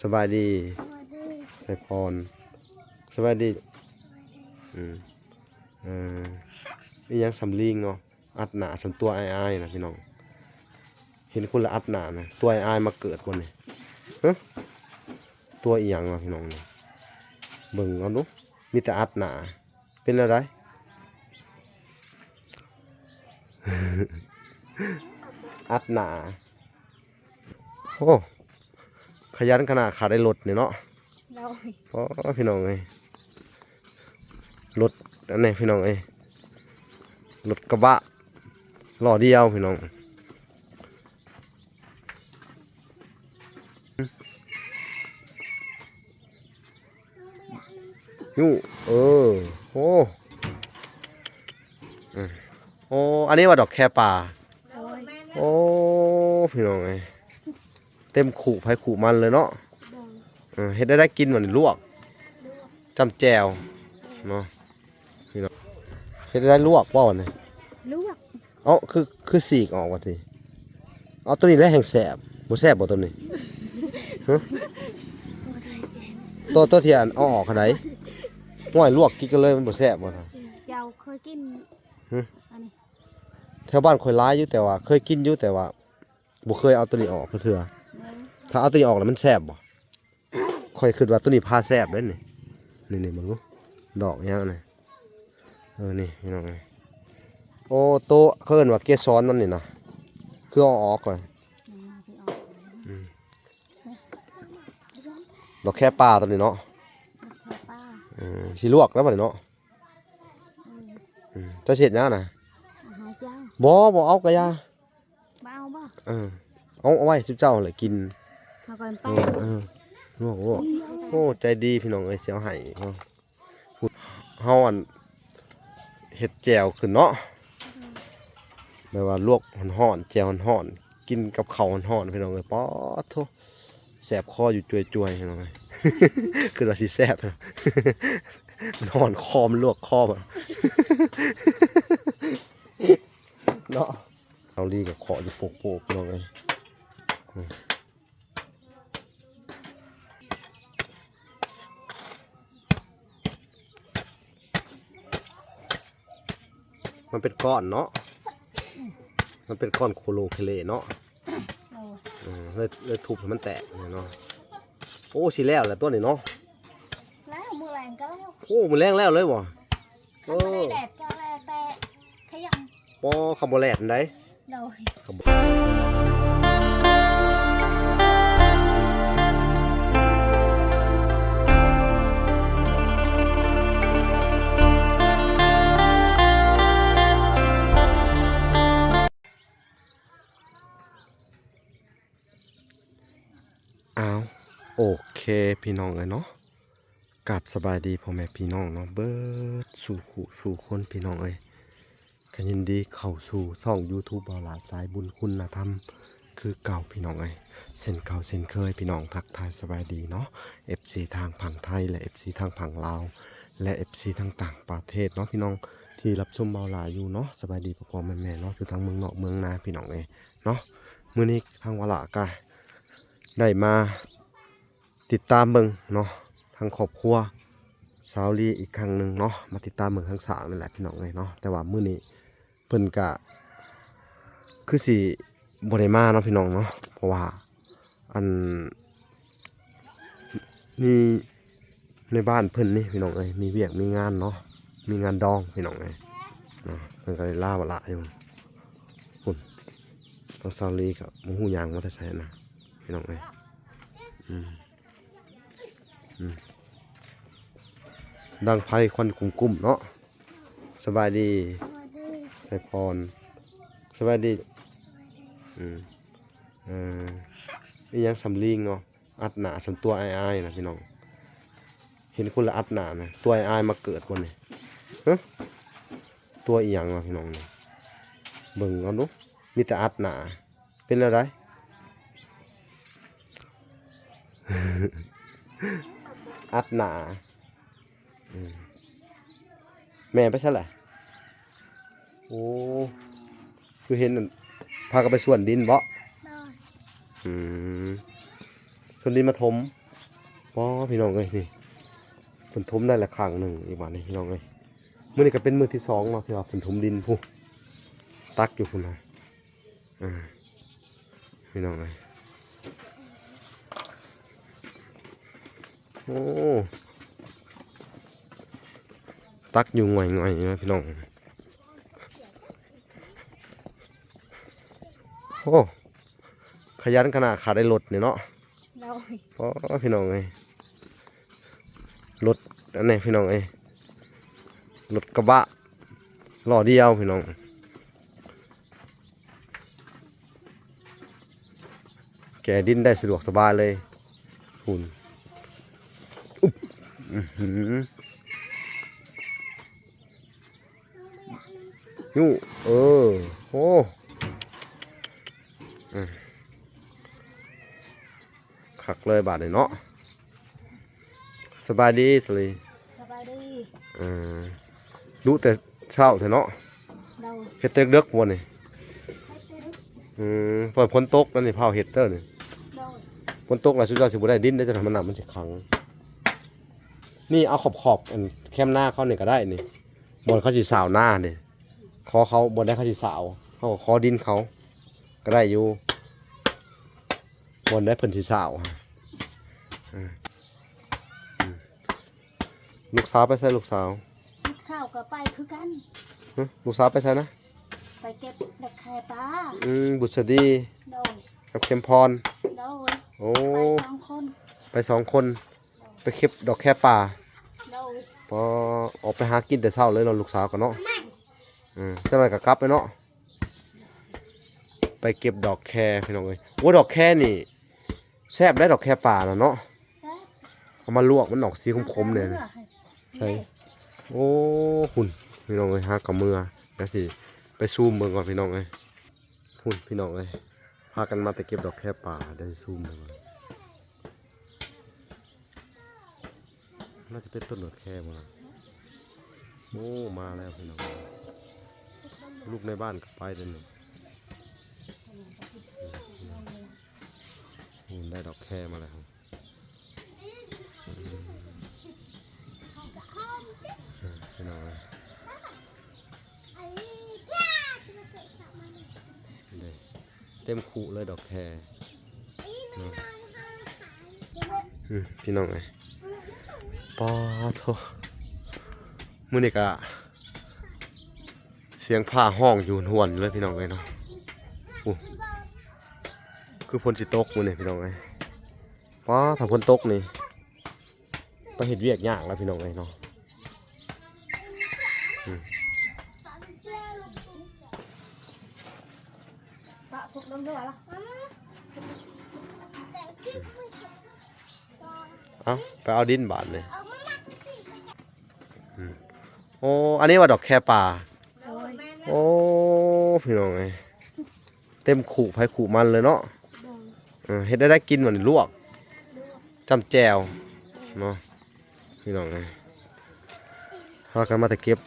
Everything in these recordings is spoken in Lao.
ສະບາຍດີ ສະບາຍດີ ໄຊພອນ ສະບາຍດີ ສະບາຍດີ ອືມ ເອີ ອີ່ຫຍັງສຳລີງເນາະ ອັດໜ້າສ່ຳຕົວອ້າຍໆນະພີ່ນ້ອງ ເຫັນຄົນລະອັດໜ້ານະ ຕົວອ້າຍໆມາເກີດບໍ່ນີ້ ຮະ ຕົວອີ່ຫຍັງວະພີ່ນ້ອງນີ້ ເບິ່ງເອົາດູ ມີແຕ່ອັດໜ້າ ເປັນແນວໃດ ອັດໜ້າ ໂອ້ ຂະຫຍັນຂະໜາດ ຂາດໄດ້ລົດນີ້ເນາະ ໂດຍ ໂອ້ ພີ່ນ້ອງເອີຍ ລົດອັນນີ້ພີ່ນ້ອງເອີຍ ລົດກະບະລໍ້ດຽວພີ່ນ້ອງ. ຢູ່ ເອີ ໂອ້ ອືມ ໂອ້ ອັນນີ້ວ່າດອກແຄປ່າ ໂດຍ ໂອ້ ພີ່ນ້ອງເອີຍ ເຕັມຄຸໄຜຄຸມັນເລີຍເນາະ ໂດຍ ເອີ ເຮັດແນວໃດກິນບັດນີ້ ລວກ ລວກ ຈ້ຳແຈ່ວເນາະ ພີ່ນ້ອງ ເຮັດແນວໃດ ລວກບໍ່ບັດນີ້ ລວກ ເອົ້າ ຄື ຄືສີກອອກວ່າຕິ ເອົາໂຕນີ້ແຫຼະແຮ່ງແຊບ ບໍ່ແຊບບໍ່ໂຕນີ້ ຮະ ໂຕ ໂຕທີ່ອັນເອົາອອກຫັ້ນໃດ ຫ້ວຍ ລວກກິນກັນເລີຍ ມັນບໍ່ແຊບບໍ່ ເຈົ້າເຄີຍກິນ ຮະ ອັນນີ້ ແຖວບ້ານຂ້ອຍຫຼາຍຢູ່ ແຕ່ວ່າເຄີຍກິນຢູ່ ແຕ່ວ່າບໍ່ເຄີຍເອົາໂຕນີ້ອອກຈັກເທື່ອ ແມ່ນ ຖ້າເອົາໂຕນີ້ອອກແລ້ວມັນແຊບບໍ່? ຂ້ອຍຄິດວ່າໂຕນີ້ພາແຊບເດ້ນີ້ ນີ້ໆ ເບິ່ງດູ ດອກຫຍັງນີ້ ເອີ ນີ້ພີ່ນ້ອງເອີຍ ໂອ້ ໂຕ ເຂົາເອີ້ນວ່າເກສອນມັນນີ້ນະ ຄືເອົາອອກກ່ອນ ອືມ ດອກແຄປ່າໂຕນີ້ເນາະ ດອກແຄປ່າ ເອີ ຊິລວກແລ້ວບັດນີ້ເນາະ ອືມ ອືມ ເຈົ້າຊິເຮັດຫຍັງນະ ອາຫານເຈົ້າ ບໍ່ ບໍ່ເອົາກະຢ່າ ບໍ່ເອົາບໍ່ ເອີ ເອົາ ເອົາໄວ້ຊຸມເຈົ້າແຫຼະກິນ ເຮົາກໍໄປ ເອີ ເອີ ໂອ້ ໂອ້ ໂອ້ ໃຈດີພີ່ນ້ອງເອີຍ ຊິເອົາໃຫ້ເນາະ ເຮົາອັນເຮັດແຈ່ວຂຶ້ນເນາະ ແບບວ່າລວກຮ້ອນໆ ແຈ່ວຮ້ອນໆ ກິນກັບເຂົ້າຮ້ອນໆ ພີ່ນ້ອງເອີຍ ປາດໂທ້ ແສບຄໍຢູ່ຈວຍໆ ພີ່ນ້ອງເອີຍ ຄິດວ່າຊິແຊບ ມັນຮ້ອນຄໍ ມັນລວກຄໍ ເນາະ ເອົາລີກໍເຄາະຢູ່ໂປກໆ ພີ່ນ້ອງເອີຍ ມັນເປັນກ້ອນເນາະ ມັນເປັນກ້ອນໂຄໂລເຄເລເນາະ ໂອ້ ເອີ ເລີຍ ເລີຍທຸບໃຫ້ມັນແຕກເນາະ ໂອ້ ຊິແລ້ວແຫຼະຕົວນີ້ເນາະ ແລ້ວ ມື້ແລງກໍແລ້ວ ໂອ້ ມື້ແລງແລ້ວເລີຍບໍ່? ຄັນບໍ່ໄດ້ແດດກໍແລ້ວແຕ່ຂະຫຍັນ ບໍ່ ຄັນບໍ່ແລດໃດ ໂດຍ ຄັນບໍ່ ອ້າວ ໂອເຄ ພີ່ນ້ອງເອີຍເນາະ ກາບສະບາຍດີພໍ່ແມ່ພີ່ນ້ອງເນາະ ເບີດສູ່ຄູ່ສູ່ຄົນ ພີ່ນ້ອງເອີຍ ກໍຍິນດີເຂົ້າສູ່ຊ່ອງຢູທູບ ບ່າວຫຼ້າສາຍບຸນຄຸນນະທຳຄືເກົ່າ ພີ່ນ້ອງເອີຍ ເຊັ່ນເກົ່າເຊັ່ນເຄີຍ ພີ່ນ້ອງ ທັກທາຍສະບາຍດີເນາະ ເອັຟຊີ ທາງຝັ່ງໄທ ແລະ ເອັຟຊີ ທາງຝັ່ງລາວ ແລະ ເອັຟຊີ ທາງຕ່າງປະເທດເນາະ ພີ່ນ້ອງ ທີ່ຮັບຊົມບ່າວຫຼ້າຢູ່ເນາະ ສະບາຍດີພໍ່ໆແມ່ໆເນາະ ຢູ່ທາງເມືອງນອກເມືອງນາ ພີ່ນ້ອງເອີຍເນາະ ມື້ນີ້ທາງບ່າວຫຼ້າກໍໄດ້ມາ ຕິດຕາມເບິ່ງເນາະ ທາງຄອບຄົວສາວລີອີກຄັ້ງໜຶ່ງເນາະ ມາຕິດຕາມເບິ່ງທາງສ້າງນີ້ແຫຼະ ພີ່ນ້ອງເອີຍເນາະ ແຕ່ວ່າມື້ນີ້ເພິ່ນກະຄືຊິບໍ່ໄດ້ມາເນາະ ພີ່ນ້ອງເນາະ ເພາະວ່າອັນ ມີໃນບ້ານເພິ່ນນີ້ ພີ່ນ້ອງເອີຍ ມີວຽກມີງານເນາະ ມີງານດອງ ພີ່ນ້ອງເອີຍເນາະ ເພິ່ນກໍເລີຍລາວາລະຢູ່ພຸ້ນ ທາງສາວລີກໍບໍ່ຮູ້ຍ່າງມາແຕ່ໃສນະ ພີ່ນ້ອງເອີຍ ອືມ ອືມ ດັງໄຟຄວັນກຸ້ມໆເນາະ ສະບາຍດີ ສະບາຍດີ ໄຊພອນ ສະບາຍດີ ສະບາຍດີ ອືມ ເອີ ອີ່ຫຍັງສຳລີງເນາະ ອັດໜ້າສ່ຳຕົວອ້າຍໆນະພີ່ນ້ອງ ເຫັນຄົນລະອັດໜ້ານະ ຕົວອ້າຍໆມາເກີດບໍ່ນີ້ ຮະ ຕົວອີ່ຫຍັງວະພີ່ນ້ອງນີ້ ເບິ່ງເອົາດູ ມີແຕ່ອັດໜ້າ ເປັນແນວໃດ ອັດໜ້າ ອືມ ແມ່ໄປໃສລະ? ໂອ້ ຄືເຫັນນັ້ນ ພາກັນໄປສວນດິນເບາະ? ໂດຍ ອືມ ສວນດິນມາຖົມ? ປ້อ พี่น้องเอ้ย นี่ เพิ่นถมได้ละข้างหนึ่งอีกบาดนี้ พี่น้องเอ้ย มื้อนี้ก็เป็นมื้อที่สองเนาะ ที่ว่าเพิ่นถมดินพุ้น ตักอยู่พุ้นนะ อ่า พี่น้องเอ้ย โอ้ ตักอยู่ง่อยๆ นะพี่น้อง โอ้ ขยันขนาด ขาได้รถนี่เนาะ โดย โอ้ พี่น้องเอ้ย รถอันนี้พี่น้องเอ้ย รถกระบะล้อเดียวพี่น้อง แกะดินได้สะดวกสบายเลย พุ้น อุ๊บ อื้อหือ ยู เออ โอ้ อืม คักเลยบาดนี้เนาะ สบายดีสลี สบายดี เออ ดุแต่เช้าแท้เนาะ โดย เฮ็ดแต่เด็กบ่นี่ อืม ตอนฝนตกนั่นนี่พาเฮ็ดเด้อนี่ โดย ฝนตกแล้วสุดยอดสิบ่ได้ดินเด้อ จั่งมันน้ำมันสิขัง นี่เอาขอบๆ อันแคมนาเขานี่ก็ได้นี่ บ่อนเขาสิสาวนานี่ ขอเขาบ่อนใดเขาสิสาว เขาก็ขอดินเขา ก็ได้อยู่ บ่อนใดเพิ่นสิสาว อืม อืม ลูกสาวไปไสลูกสาว ลูกสาวก็ไปคือกัน ฮะ ลูกสาวไปไสนะ ไปเก็บดอกแคป่า อืม บุษดี โดย กับเข็มพร โดย โอ้ ไปสองคน ไปสองคน ไปเก็บดอกแคป่า โดย ปอ ออกไปหากินแต่เช้าเลยเนาะ ลูกสาวก็เนาะ อืม จักหน่อยก็กลับไปเนาะ ไปเก็บดอกแคพี่น้องเอ้ย โอ้ ดอกแคนี่แซ่บได้ ดอกแคป่าน่ะเนาะ แซ่บ เอามาลวกมันออกสีขมๆ เนี่ย ใช่ โอ้ พุ้น พี่น้องเอ้ย หากะเมือ เดี๋ยวสิไปซูมเบิ่งก่อนพี่น้องเอ้ย พุ้น พี่น้องเอ้ย พากันมาแต่เก็บดอกแคป่า เดี๋ยวสิซูมเบิ่งก่อน น่าจะเป็นต้นดอกแคบ่ล่ะ โอ้ มาแล้วพี่น้อง ลูกในบ้านก็ไปแล้วนี่ โอ้ ได้ดอกแคมาแล้ว อืม พี่น้องเอ้ย เด้ เต็มคุเลยดอกแคเนาะ อืม พี่น้องเอ้ย ปาโธ่ มื้อนี้ก็ เสียงฟ้าฮ้องอยู่หวนๆ อยู่เลยพี่น้องเอ้ยเนาะ โอ้ คือฝนสิตกมื้อนี้พี่น้องเอ้ย ปา ถ้าฝนตกนี่ ไปเฮ็ดเวียกยากแล้วพี่น้องเอ้ยเนาะ อืม เอ้า ไปเอาดินบาดนี่ อืม โอ้ อันนี้ว่าดอกแคป่า โดย โอ้ พี่น้องเอ้ย เต็มคุไผคุมันเลยเนาะ โดย เออ เฮ็ดได้ ได้กินมันลวก ลวก จ้ำแจ่วเนาะ พี่น้องเอ้ย พากันมาแต่เก็บ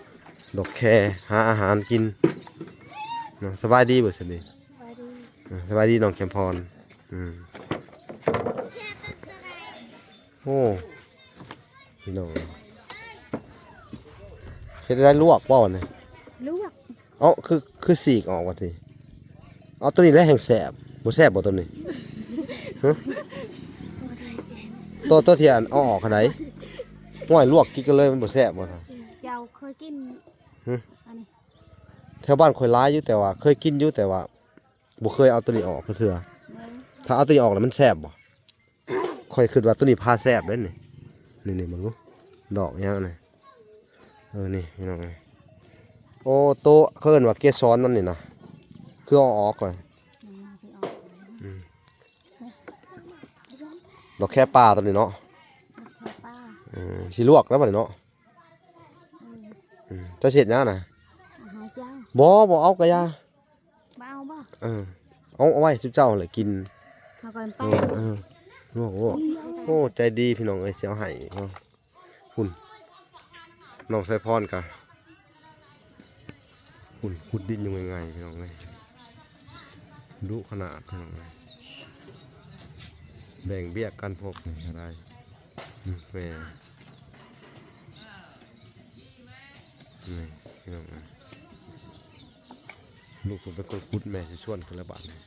ดอกแค หาอาหารกินเนาะ สบายดีบ่ซั่นนี่ สบายดี เออ สบายดีน้องเข็มพร อืม โอ้ พี่น้อง เฮ็ดได้ลวกบ่นี่ ลวก เอ้า คือ คือสีกออกว่าติ เอาตัวนี้แหละแฮ่งแซ่บ บ่แซ่บบ่ตัวนี้ ฮะ ตัว ตัวที่อันเอาออกหั้นใด ห้วย ลวกกินกันเลยมันบ่แซ่บบ่ซะ เจ้าเคยกิน ฮะ อันนี้ แถวบ้านข้อยหลายอยู่ แต่ว่าเคยกินอยู่ แต่ว่า บ่เคยเอาตัวนี้ออกจักเทื่อ เออ ถ้าเอาตัวนี้ออกแล้วมันแซ่บบ่ ข้อยคิดว่าตัวนี้พาแซ่บเด้นี่ นี่ๆ เบิ่งดู ดอกอีหยังนี่ เออ นี่พี่น้องเอ้ย โอ้ โต เขาเอิ้นว่าเกสรมันนี่นะ คือเอาออกก่อน อืม อืม ดอกแคป่าตัวนี้เนาะ ดอกแคป่า อืม สิลวกแล้วบัดนี้เนาะ อืม อืม เจ้าสิเฮ็ดหยังนะ อาหารเจ้า บ่ บ่เอากะยา บ่เอาบ่ เออ เอา เอาไว้ซุเจ้าแหละกิน เอาก่อนไป เออ เออ โอ้โห โอ้ ใจดีพี่น้องเอ้ย สิเอาให้เนาะ พุ้น น้องสายพรกะ พุ้น ขุดดินอยู่ง่ายๆ พี่น้องเอ้ย ดุขนาดพี่น้องเอ้ย แบ่งเวียกกันพวกนี้ก็ได้ ອືມ ແມ່ນ ນີ້ ພີ່ນ້ອງເອີຍ ລູກເພິ່ນເປັນຄົນຂຸດ ແມ່ຊິຊວນຂຶ້ນແລ້ວບາດນີ້.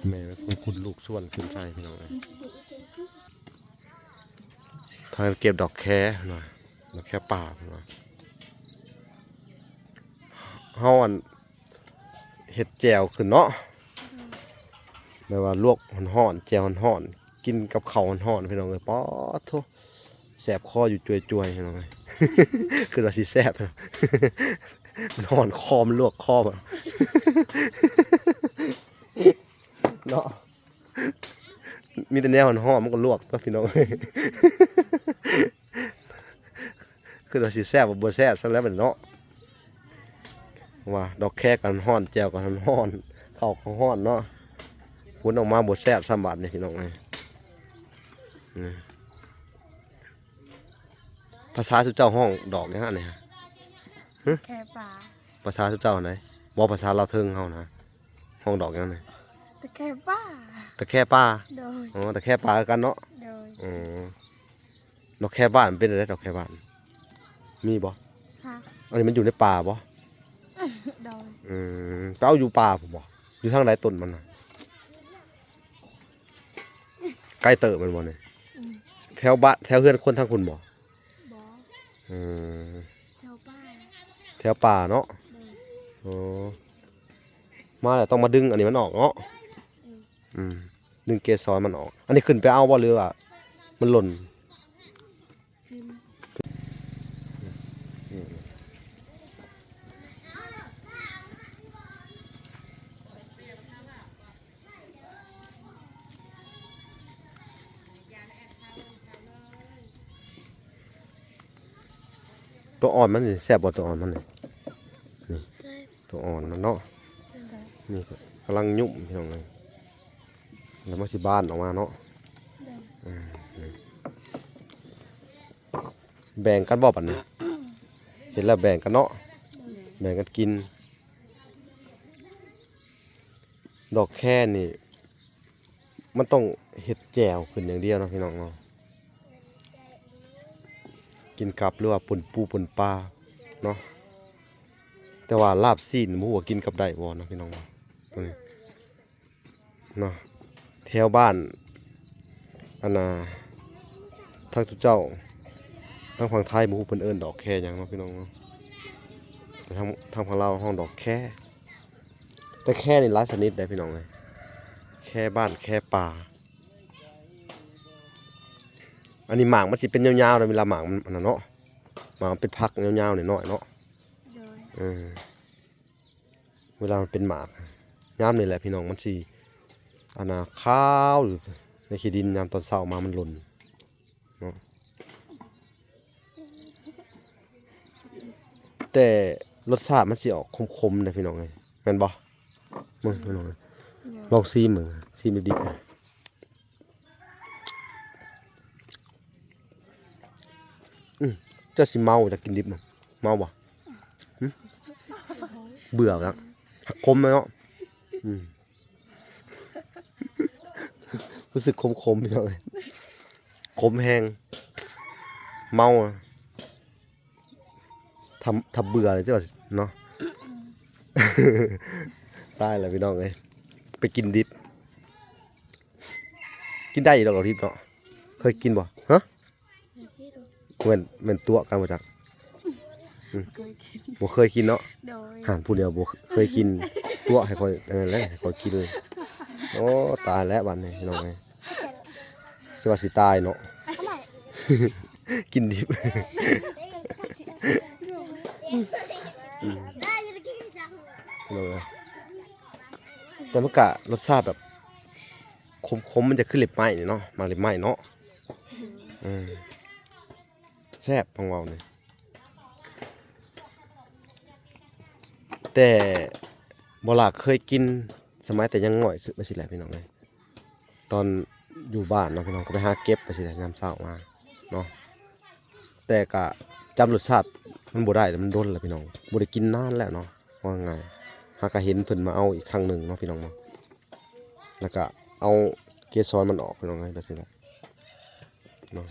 ແມ່ເປັນຄົນຂຸດ ລູກຊວນຂຶ້ນໃສ່ ພີ່ນ້ອງເອີຍ. ພາກັນເກັບດອກແຄເນາະ ດອກແຄປ່າເນາະ ເຮົາ ອັນ ເຮັດແຈ່ວຂຶ້ນເນາະ ແບບວ່າລວກຮ້ອນໆ ແຈ່ວຮ້ອນໆ ກິນກັບເຂົ້າຮ້ອນໆ ພີ່ນ້ອງເອີຍ ປາດໂທ້ ແສບຄໍຢູ່ຈວຍໆ ພີ່ນ້ອງເອີຍ ຄິດວ່າຊິແຊບ ມັນຮ້ອນຄໍ ມັນລວກຄໍ ເນາະ. ມີແຕ່ແນວຮ້ອນໆ ມັນກໍລວກຕົວະ ພີ່ນ້ອງເອີຍ ຄືວ່າຊິແຊບບໍ່ແຊບຊັ້ນແລ້ວບັດນີ້ເນາະ ວ່າດອກແຄກໍຮ້ອນ ແຈ່ວກໍຮ້ອນ ເຂົ້າກໍຮ້ອນເນາະ ຄົນອອກມາບໍ່ແຊບຊ້ຳບາດນີ້ ພີ່ນ້ອງເອີຍ. ອືມ ພາສາຊຸມເຈົ້າຮ້ອງດອກຫຍັງຫັ້ນນີ້? ແຄປ່າ. ພາສາຊຸມເຈົ້າໃດ? ບໍ່ ພາສາລາວເທິງເຮົານະ ຮ້ອງດອກຫຍັງນີ້? ຕະແຄປ່າ. ຕະແຄປ່າ. ໂດຍ. ອໍ ຕະແຄປ່າຄືກັນເນາະ. ໂດຍ. ອໍ ດອກແຄບ້ານເປັນແນວໃດ? ດອກແຄບ້ານ ມີບໍ່? ຮະ? ອັນນີ້ມັນຢູ່ໃນປ່າບໍ່? ໂດຍ. ອືມ ໄປເອົາຢູ່ປ່າພຸ້ນບໍ່? ຢູ່ທາງໃດຕົ້ນມັນນະ? ໄກເຕີບແມ່ນບໍ່ນີ້? ອືມ ແຖວບ້ານ ແຖວເຮືອນຄົນທາງພຸ້ນບໍ່? ບໍ່. ອືມ ແຖວປ່າ. ແຖວປ່າເນາະ. ໂດຍ. ໂອ້ ມາແລ້ວຕ້ອງມາດຶງອັນນີ້ມັນອອກເນາະ. ເອີ ອືມ ດຶງເກສອນມັນອອກ. ອັນນີ້ຂຶ້ນໄປເອົາບໍ່ ຫຼືວ່າມັນຫຼົ່ນ? ຂຶ້ນ. ຕົວອ່ອນມັນນີ້ແຊບບໍ່? ຕົວອ່ອນມັນນີ້ ນີ້ ແຊບ. ຕົວອ່ອນມັນເນາະ. ແຊບ. ນີ້ກຳລັງຫຍຸ້ມ ພີ່ນ້ອງເອີຍ ແລ້ວມັນຊິບານອອກມາເນາະ. ໂດຍ. ອືມ ນີ້ ແບ່ງກັນບໍ່ບັດນີ້? ເຮັດແລ້ວແບ່ງກັນເນາະ. ໂດຍ. ແບ່ງກັນກິນ. ດອກແຄນີ້ມັນຕ້ອງເຮັດແຈ່ວຂຶ້ນຢ່າງດຽວເນາະ ພີ່ນ້ອງເນາະ ກິນກັບ ຫຼືວ່າປົ່ນປູ່ປົ່ນປາເນາະ. ແຕ່ວ່າລາບຊີ້ນບໍ່ຮູ້ວ່າກິນກັບໄດ້ບໍ່ເນາະ ພີ່ນ້ອງເນາະ. ເນາະ ແຖວບ້ານ ອັນນ່າ ທາງເຈົ້າ ທາງຝັ່ງໄທບໍ່ຮູ້ເພິ່ນເອີ້ນດອກແຄຫຍັງເນາະ ພີ່ນ້ອງເນາະ ແຕ່ທາງ ທາງຝັ່ງລາວຮ້ອງດອກແຄ. ແຕ່ແຄນີ້ຫຼາຍຊະນິດເດ້ ພີ່ນ້ອງເອີຍ ແຄບ້ານ ແຄປ່າ. ອັນນີ້ໝາກມັນຊິເປັນຍາວໆ ເວລາໝາກມັນອັນນັ້ນເນາະ ໝາກມັນເປັນຝັກຍາວໆ ນ້ອຍໆ ເນາະ. ໂດຍ. ເອີ ເວລາມັນເປັນໝາກ ຍາມນີ້ແຫຼະ ພີ່ນ້ອງ ມັນຊິ ອັນນ່າ ຂາວຢູ່ໃນຂີ້ດິນ ຍາມຕອນເຊົ້າມາມັນຫຼົ່ນເນາະ. ແຕ່ລົດຊາດມັນຊິອອກຂົມໆ ເດ້ ພີ່ນ້ອງເອີຍ ແມ່ນບໍ່? ເບິ່ງ ພີ່ນ້ອງເອີຍ ໂດຍ ລອງຊີມເບິ່ງ ຊີມດິບໆ. ອືມ ເຈົ້າຊິເມົາ ຢາກກິນດິບ ເມົາບໍ່? ຫຶ? ເບື່ອແລ້ວ ຫັກຂົມເນາະ. ອືມ ຮູ້ສຶກຂົມໆ ພີ່ນ້ອງເອີຍ ຂົມແຮງ ເມົາ ຖ້າ ຖ້າເບື່ອເລີຍເນາະ. ຕາຍແລ້ວ ພີ່ນ້ອງເອີຍ ໄປກິນດິບ ກິນໄດ້ຢູ່ດອກ ເຮົາດິບເນາະ. ເຄີຍກິນບໍ່? ຮະ? ບໍ່ເຄີຍກິນ. ແມ່ນ ແມ່ນຕົວະກັນບໍ່ຈັກ? ອືມ ບໍ່ເຄີຍກິນ ບໍ່ເຄີຍກິນເນາະ. ໂດຍ. ຫັ້ນ ຜູ້ດຽວບໍ່ເຄີຍກິນ ຕົວະໃຫ້ຂ້ອຍ ອັນນັ້ນແຫຼະ ໃຫ້ຂ້ອຍກິນ. ໂອ້ ຕາຍແລ້ວບາດນີ້ ພີ່ນ້ອງເອີຍ ຊິວ່າຊິຕາຍເນາະ ກິນດິບ. ອືມ ພີ່ນ້ອງເອີຍ ແຕ່ມັນກະລົດຊາດແບບຂົມໆ ມັນຈະຄືລິບໄມ້ນີ້ເນາະ ໝາກລິບໄມ້ເນາະ. ອືມ ແຊບ ຟັງເວົ້ານີ້ ແຕ່ບໍ່ຫຼ້າເຄີຍກິນສະໄໝແຕ່ຍັງນ້ອຍ ຄືວ່າຊີ້ແຫຼະ ພີ່ນ້ອງເອີຍ. ຕອນຢູ່ບ້ານເນາະ ພີ່ນ້ອງ ກໍໄປຫາເກັບໄປຊີ້ແຫຼະ ຍາມເຊົ້າມາເນາະ. ແຕ່ກະຈຳລົດຊາດມັນບໍ່ໄດ້ແລ້ວ ມັນດົນແລ້ວພີ່ນ້ອງ ບໍ່ໄດ້ກິນນານແລ້ວເນາະ ເວົ້າງ່າຍ. ຫາກະເຫັນເພິ່ນມາເອົາອີກຄັ້ງໜຶ່ງເນາະພີ່ນ້ອງເນາະ ແລ້ວກະເອົາເກສອນມັນອອກພີ່ນ້ອງເອີຍ ແບບຊີ້ແຫຼະເນາະ.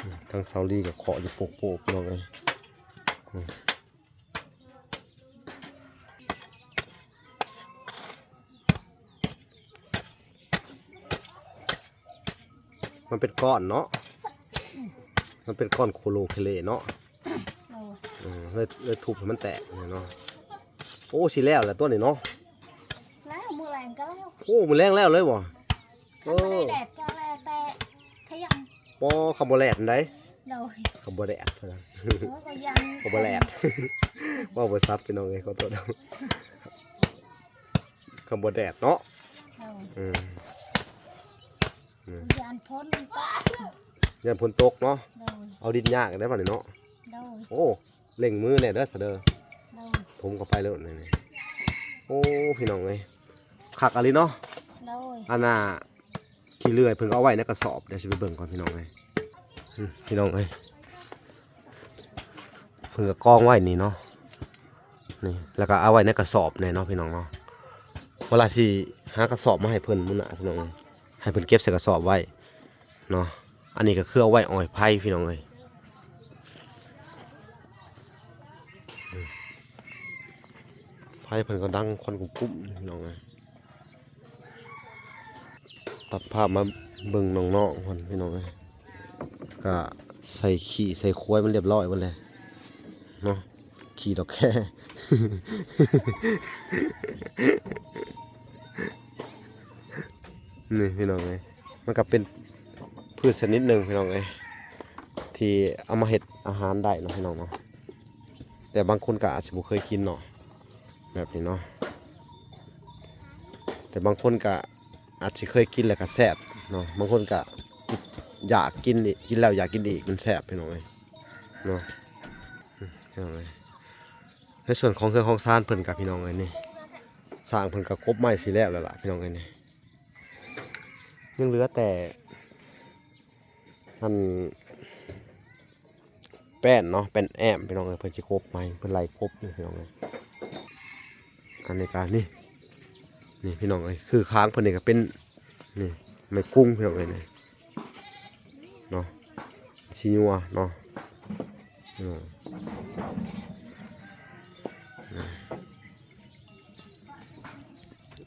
ອືມ ທາງສາວລີກໍເຄາະຢູ່ໂປກໆ ພີ່ນ້ອງເອີຍ. ອືມ ມັນເປັນກ້ອນເນາະ ມັນເປັນກ້ອນໂຄໂລເຄເລເນາະ. ໂອ້ ເອີ ເລີຍ ເລີຍທຸບໃຫ້ມັນແຕກເນາະ. ໂອ້ ຊິແລ້ວແຫຼະຕົວນີ້ເນາະ ແລ້ວ ມື້ແລງກໍແລ້ວ. ໂອ້ ມື້ແລງແລ້ວເລີຍບໍ່? ຄັນບໍ່ໄດ້ແດດກໍແລ້ວແຕ່ທ່ຽງ. ບໍ່ ເຂົາບໍ່ແລດໃດ. ໂດຍ ເຂົາບໍ່ແດດ ໂອ້ ກໍຍັງ ເຂົາບໍ່ແລດ ເວົ້າບໍ່ຊັດພີ່ນ້ອງເອີຍ ຂໍໂທດ. ເຂົາບໍ່ແດດເນາະ. ໂດຍ ອືມ ອືມ ຢ້ານຝົນຕົກ ຢ້ານຝົນຕົກເນາະ. ໂດຍ ເອົາດິນຍາກໄດ້ບັດນີ້ເນາະ. ໂດຍ ໂອ້ ເລັ່ງມືແດ່ເດີສະເດີ. ໂດຍ ຖົມເຂົ້າໄປໂລດນີ້. ໂອ້ ພີ່ນ້ອງເອີຍ ຄັກອີ່ຫຼີເນາະ. ໂດຍ ອັນນ່າ ຂີ້ເລື່ອຍເພິ່ນກໍເອົາໄວ້ໃນກະສອບ ດຽວຊິໄປເບິ່ງກ່ອນພີ່ນ້ອງເອີຍ. ອືມ ພີ່ນ້ອງເອີຍ ເພິ່ນກໍກອງໄວ້ນີ້ເນາະ ນີ້ ແລ້ວກໍເອົາໄວ້ໃນກະສອບແດ່ເນາະພີ່ນ້ອງເນາະ. ເວລາຊິຫາກະສອບມາໃຫ້ເພິ່ນມື້ໜ້າພີ່ນ້ອງເອີຍ ໃຫ້ເພິ່ນເກັບໃສ່ກະສອບໄວ້ເນາະ. ອັນນີ້ກໍຄືເອົາໄວ້ອອຍໄຟພີ່ນ້ອງເອີຍ. ອືມ ໄຟເພິ່ນກໍດັງຄວັນກຸ້ມໆ ພີ່ນ້ອງເອີຍ. ຕັດພາບມາເບິ່ງນ້ອງໆ ເພິ່ນພີ່ນ້ອງເອີຍ ກະໃສ່ຂີ້ໃສ່ຄວາຍມັນລຽບຮ້ອຍໝົດແລ້ວເນາະ ຂີ້ດອກແຄ. ນີ້ພີ່ນ້ອງເອີຍ ມັນກໍເປັນພືດຊະນິດໜຶ່ງພີ່ນ້ອງເອີຍ ທີ່ເອົາມາເຮັດອາຫານໄດ້ເນາະ ພີ່ນ້ອງເນາະ. ແຕ່ບາງຄົນກໍອາດຊິບໍ່ເຄີຍກິນເນາະ ແບບນີ້ເນາະ ແຕ່ບາງຄົນກໍອາດຊິເຄີຍກິນແລ້ວກໍແຊບເນາະ ບາງຄົນກໍຢາກກິນອີກ ກິນແລ້ວຢາກກິນອີກ ມັນແຊບພີ່ນ້ອງເອີຍເນາະ. ອືມ ພີ່ນ້ອງເອີຍ ໃນສ່ວນຂອງເຮືອນຂອງຊານເພິ່ນກໍ ພີ່ນ້ອງເອີຍ ນີ້ ຊ່າງເພິ່ນກໍກົບໄມ້ຊິແລ້ວແລ້ວລະ ພີ່ນ້ອງເອີຍ ນີ້ ຍັງເຫຼືອແຕ່ ອັນ ແປ້ນເນາະ ແປ້ນແອ້ມ ພີ່ນ້ອງເອີຍ ເພິ່ນຊິກົບໃໝ່ ເພິ່ນໄລ່ກົບຢູ່ ພີ່ນ້ອງເອີຍ. ອັນນີ້ກໍ ນີ້ ນີ້ ພີ່ນ້ອງເອີຍ ຄືຄາງເພິ່ນນີ້ກໍເປັນ ນີ້ ໄມ້ກຸ້ງ ພີ່ນ້ອງເອີຍ ນີ້ເນາະ ຊິຍົວເນາະ. ອືມ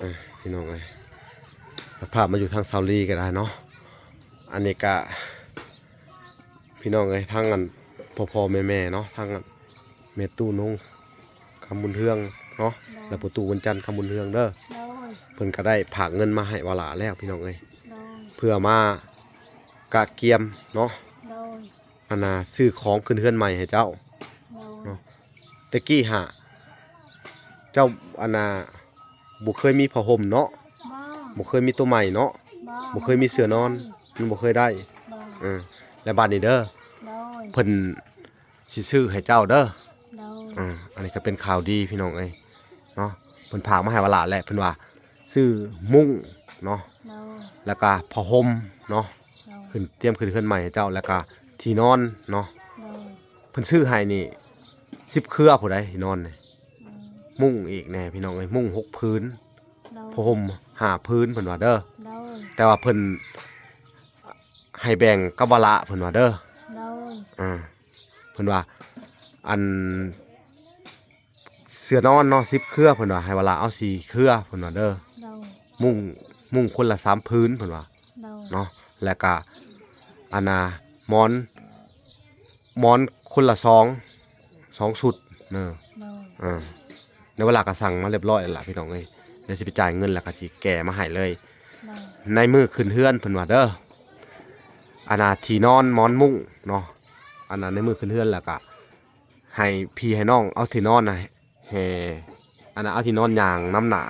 ອ່ະ ພີ່ນ້ອງເອີຍ ຕັດພາບມາຢູ່ທາງສາວລີກໍໄດ້ເນາະ. ອັນນີ້ກະ ພີ່ນ້ອງເອີຍ ທາງອັນພໍ່ໆແມ່ໆເນາະ ທາງອັນແມ່ຕູ້ນົງຄຳບຸນເຮືອງເນາະ ໂດຍ ແລະພໍ່ຕູ້ວັນຈັນຄຳບຸນເຮືອງເດີ ໂດຍ ເພິ່ນກໍໄດ້ຝາກເງິນມາໃຫ້ວາລາແລ້ວ ພີ່ນ້ອງເອີຍ ໂດຍ ເພື່ອມາກະກຽມເນາະ ໂດຍ ອັນນ່າ ຊື້ຂອງຂຶ້ນເຮືອນໃໝ່ໃຫ້ເຈົ້າ ໂດຍ ເນາະ. ແຕ່ກີ້ຫາ ເຈົ້າ ອັນນ່າ ບໍ່ເຄີຍມີຜ້າຫົ່ມເນາະ ບໍ່ ບໍ່ເຄີຍມີໂຕໃໝ່ເນາະ ບໍ່ ບໍ່ເຄີຍມີເສື້ອນອນ ບໍ່ເຄີຍ ມັນບໍ່ເຄີຍໄດ້ ບໍ່ ເອີ ແລະບາດນີ້ເດີ ໂດຍ ເພິ່ນຊິຊື້ໃຫ້ເຈົ້າເດີ ໂດຍ ເອີ ອັນນີ້ກໍເປັນຂ່າວດີ ພີ່ນ້ອງເອີຍ ເນາະ ເພິ່ນຝາກມາໃຫ້ວາລາແຫຼະ ເພິ່ນວ່າ ຊື້ມຸ້ງເນາະ ໂດຍ ແລ້ວກະຜ້າຫົ່ມເນາະ ໂດຍ ຂຶ້ນ ຕຽມຂຶ້ນເຮືອນໃໝ່ໃຫ້ເຈົ້າ ແລ້ວກະທີ່ນອນເນາະ ໂດຍ ເພິ່ນຊື້ໃຫ້ນີ້ ສິບເຄືອພຸ້ນໃດ໋ ທີ່ນອນນີ້ ອືມ ມຸ້ງອີກແດ່ພີ່ນ້ອງເອີຍ ມຸ້ງຫົກຜືນ ໂດຍ ຜ້າຫົ່ມຫ້າຜືນເພິ່ນວ່າເດີ ໂດຍ ແຕ່ວ່າເພິ່ນໃຫ້ແບ່ງກັບວາລາເພິ່ນວ່າເດີ ໂດຍ ອ່າ ເພິ່ນວ່າ ອັນ ເສື້ອນອນເນາະ ສິບເຄືອ ເພິ່ນວ່າ ໃຫ້ວາລາເອົາສີ່ເຄືອ ເພິ່ນວ່າເດີ ໂດຍ ມຸ້ງ ມຸ້ງຄົນລະສາມຜືນ ເພິ່ນວ່າ ໂດຍ ເນາະ ແລ້ວກະ ອັນນ່າ ໝອນ ໝອນຄົນລະສອງ ສອງຊຸດເດີ ໂດຍ ເອີ ແລ້ວວາລາກໍສັ່ງມາລຽບຮ້ອຍແລ້ວລະ ພີ່ນ້ອງເອີຍ ດຽວຊິໄປຈ່າຍເງິນ ແລ້ວກໍຊິແກ່ມາໃຫ້ເລີຍ ໂດຍ ໃນມື້ຂຶ້ນເຮືອນ ເພິ່ນວ່າເດີ ອັນນ່າ ທີ່ນອນ ໝອນ ມຸ້ງເນາະ ອັນນ່າ ໃນມື້ຂຶ້ນເຮືອນ ແລ້ວກະ ໃຫ້ພີ່ໃຫ້ນ້ອງເອົາທີ່ນອນນະແຫ່ ອັນນ່າ ເອົາທີ່ນອນຍ່າງນຳໜ້າ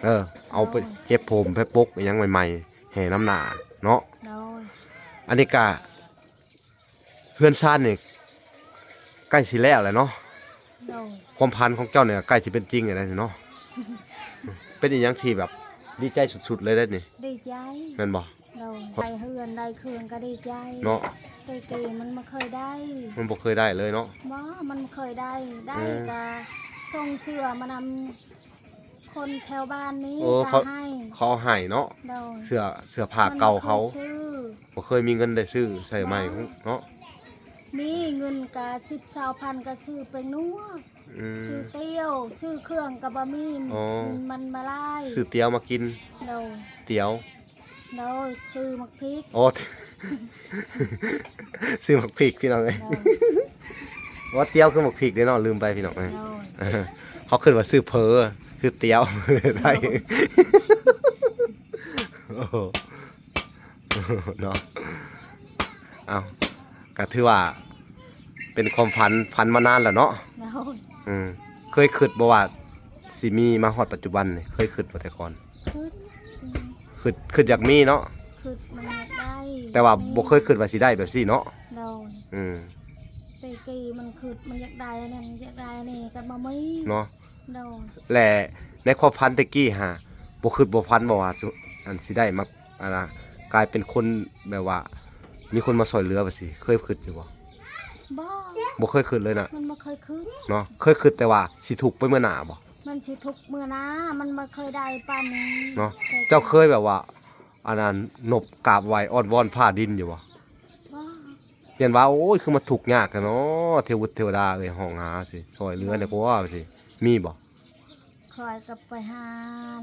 ເດີ ເອົາໄປ ໂດຍ ເກັບຜ້າຫົ່ມໄປປົກອີ່ຫຍັງໃໝ່ໆ ແຫ່ນຳໜ້າເນາະ ໂດຍ ອັນນີ້ກະເຮືອນຊານນີ້ໃກ້ຊິແລ້ວແຫຼະເນາະ ໂດຍ ຄວາມຝັນຂອງເຈົ້ານີ້ໃກ້ຊິເປັນຈິງແລ້ວເນາະ ເປັນອີ່ຫຍັງທີ່ແບບດີໃຈສຸດໆເລີຍເດ້ນີ້ ດີໃຈ ແມ່ນບໍ່? ໂດຍ ໄດ້ເຮືອນໄດ້ເຄື່ອງກໍດີໃຈເນາະ. ແຕ່ກີ້ມັນບໍ່ເຄີຍໄດ້ ມັນບໍ່ເຄີຍໄດ້ເລີຍເນາະ. ບໍ່ ມັນບໍ່ເຄີຍໄດ້ ໄດ້ ອືມ ກໍສົ່ງເສື້ອມານຳຄົນແຖວບ້ານນີ້ ໂອ້ ກໍ ເຂົາ ໃຫ້ ເຂົາເອົາໃຫ້ເນາະ. ໂດຍ ເສື້ອ ເສື້ອຜ້າເກົ່າເຂົາ ມັນບໍ່ເຄີຍຊື້ ບໍ່ເຄີຍມີເງິນໄດ້ຊື້ໃສ່ໃໝ່ ບໍ່ ເນາະ. ມີເງິນກະສິບຊາວພັນກະຊື້ແປ້ງນົວ ອືມ ຊື້ຕຽວ ຊື້ເຄື່ອງກະບໍ່ມີ ອໍ ເງິນມັນມາຫຼາຍ ຊື້ຕຽວມາກິນ. ໂດຍ ຕຽວ ໂດຍ ຊື້ໝາກພິກ ໂອ້ ຊື້ໝາກພິກພີ່ນ້ອງເອີຍ. ໂດຍ ວ່າຕຽວຄືໝາກພິກເດ້ເນາະ ລືມໄປພີ່ນ້ອງເອີຍ. ໂດຍ ເຮົາຄິດວ່າຊື້ເຝີ ຊື້ຕຽວ ໄດ້ ໂອ້ ເນາະ. ເອົ້າ ກໍຖືວ່າເປັນຄວາມຝັນ ຝັນມານານແລ້ວເນາະ. ໂດຍ ອືມ ເຄີຍຄິດບໍ່ວ່າຊິມີມາຮອດປັດຈຸບັນນີ້ ເຄີຍຄິດບໍ່ແຕ່ກ່ອນ? ຄິດ ຄິດ ຄິດຢາກມີເນາະ ຄິດມັນຢາກໄດ້ ແຕ່ວ່າບໍ່ເຄີຍຄິດວ່າຊິໄດ້ແບບຊີ້ເນາະ. ໂດຍ ອືມ ແຕ່ກີ້ມັນຄິດມັນຢາກໄດ້ອັນນັ້ນຢາກໄດ້ອັນນີ້ກໍບໍ່ມີເນາະ. ໂດຍ ແລະ ໃນຄວາມຝັນແຕ່ກີ້ຫາ ບໍ່ຄິດບໍ່ຝັນບໍ່ວ່າ ອັນ ຊິໄດ້ມາ ອັນນ່າ ກາຍເປັນຄົນແບບວ່າ ມີຄົນມາຊ່ວຍເຫຼືອວ່າຊີ້ ເຄີຍຄິດຢູ່ບໍ່? ບໍ່ ບໍ່ເຄີຍຄິດເລີຍນະ. ມັນບໍ່ເຄີຍຄິດເນາະ ເຄີຍຄິດແຕ່ວ່າຊິທຸກໄປເມື່ອໜ້າບໍ່? ມັນຊິທຸກເມື່ອໜ້າ ມັນບໍ່ເຄີຍໄດ້ປານນີ້ເນາະ. ແຕ່ ເຈົ້າເຄີຍແບບວ່າ ອັນນັ້ນ ນົບກາບໄຫວ້ອ້ອນວອນຟ້າດິນຢູ່ບໍ່? ບໍ່ ຢ້ານວ່າ ໂອ້ຍ ຄືມາທຸກຍາກແທ້ເນາະ ເທວະ ເທວະດາເອີຍ ຮ້ອງຫາຊິ ຊ່ອຍເຫຼືອແດ່ກວ່າຊິ ມີບໍ່? ຂ້ອຍກໍໄປຫາ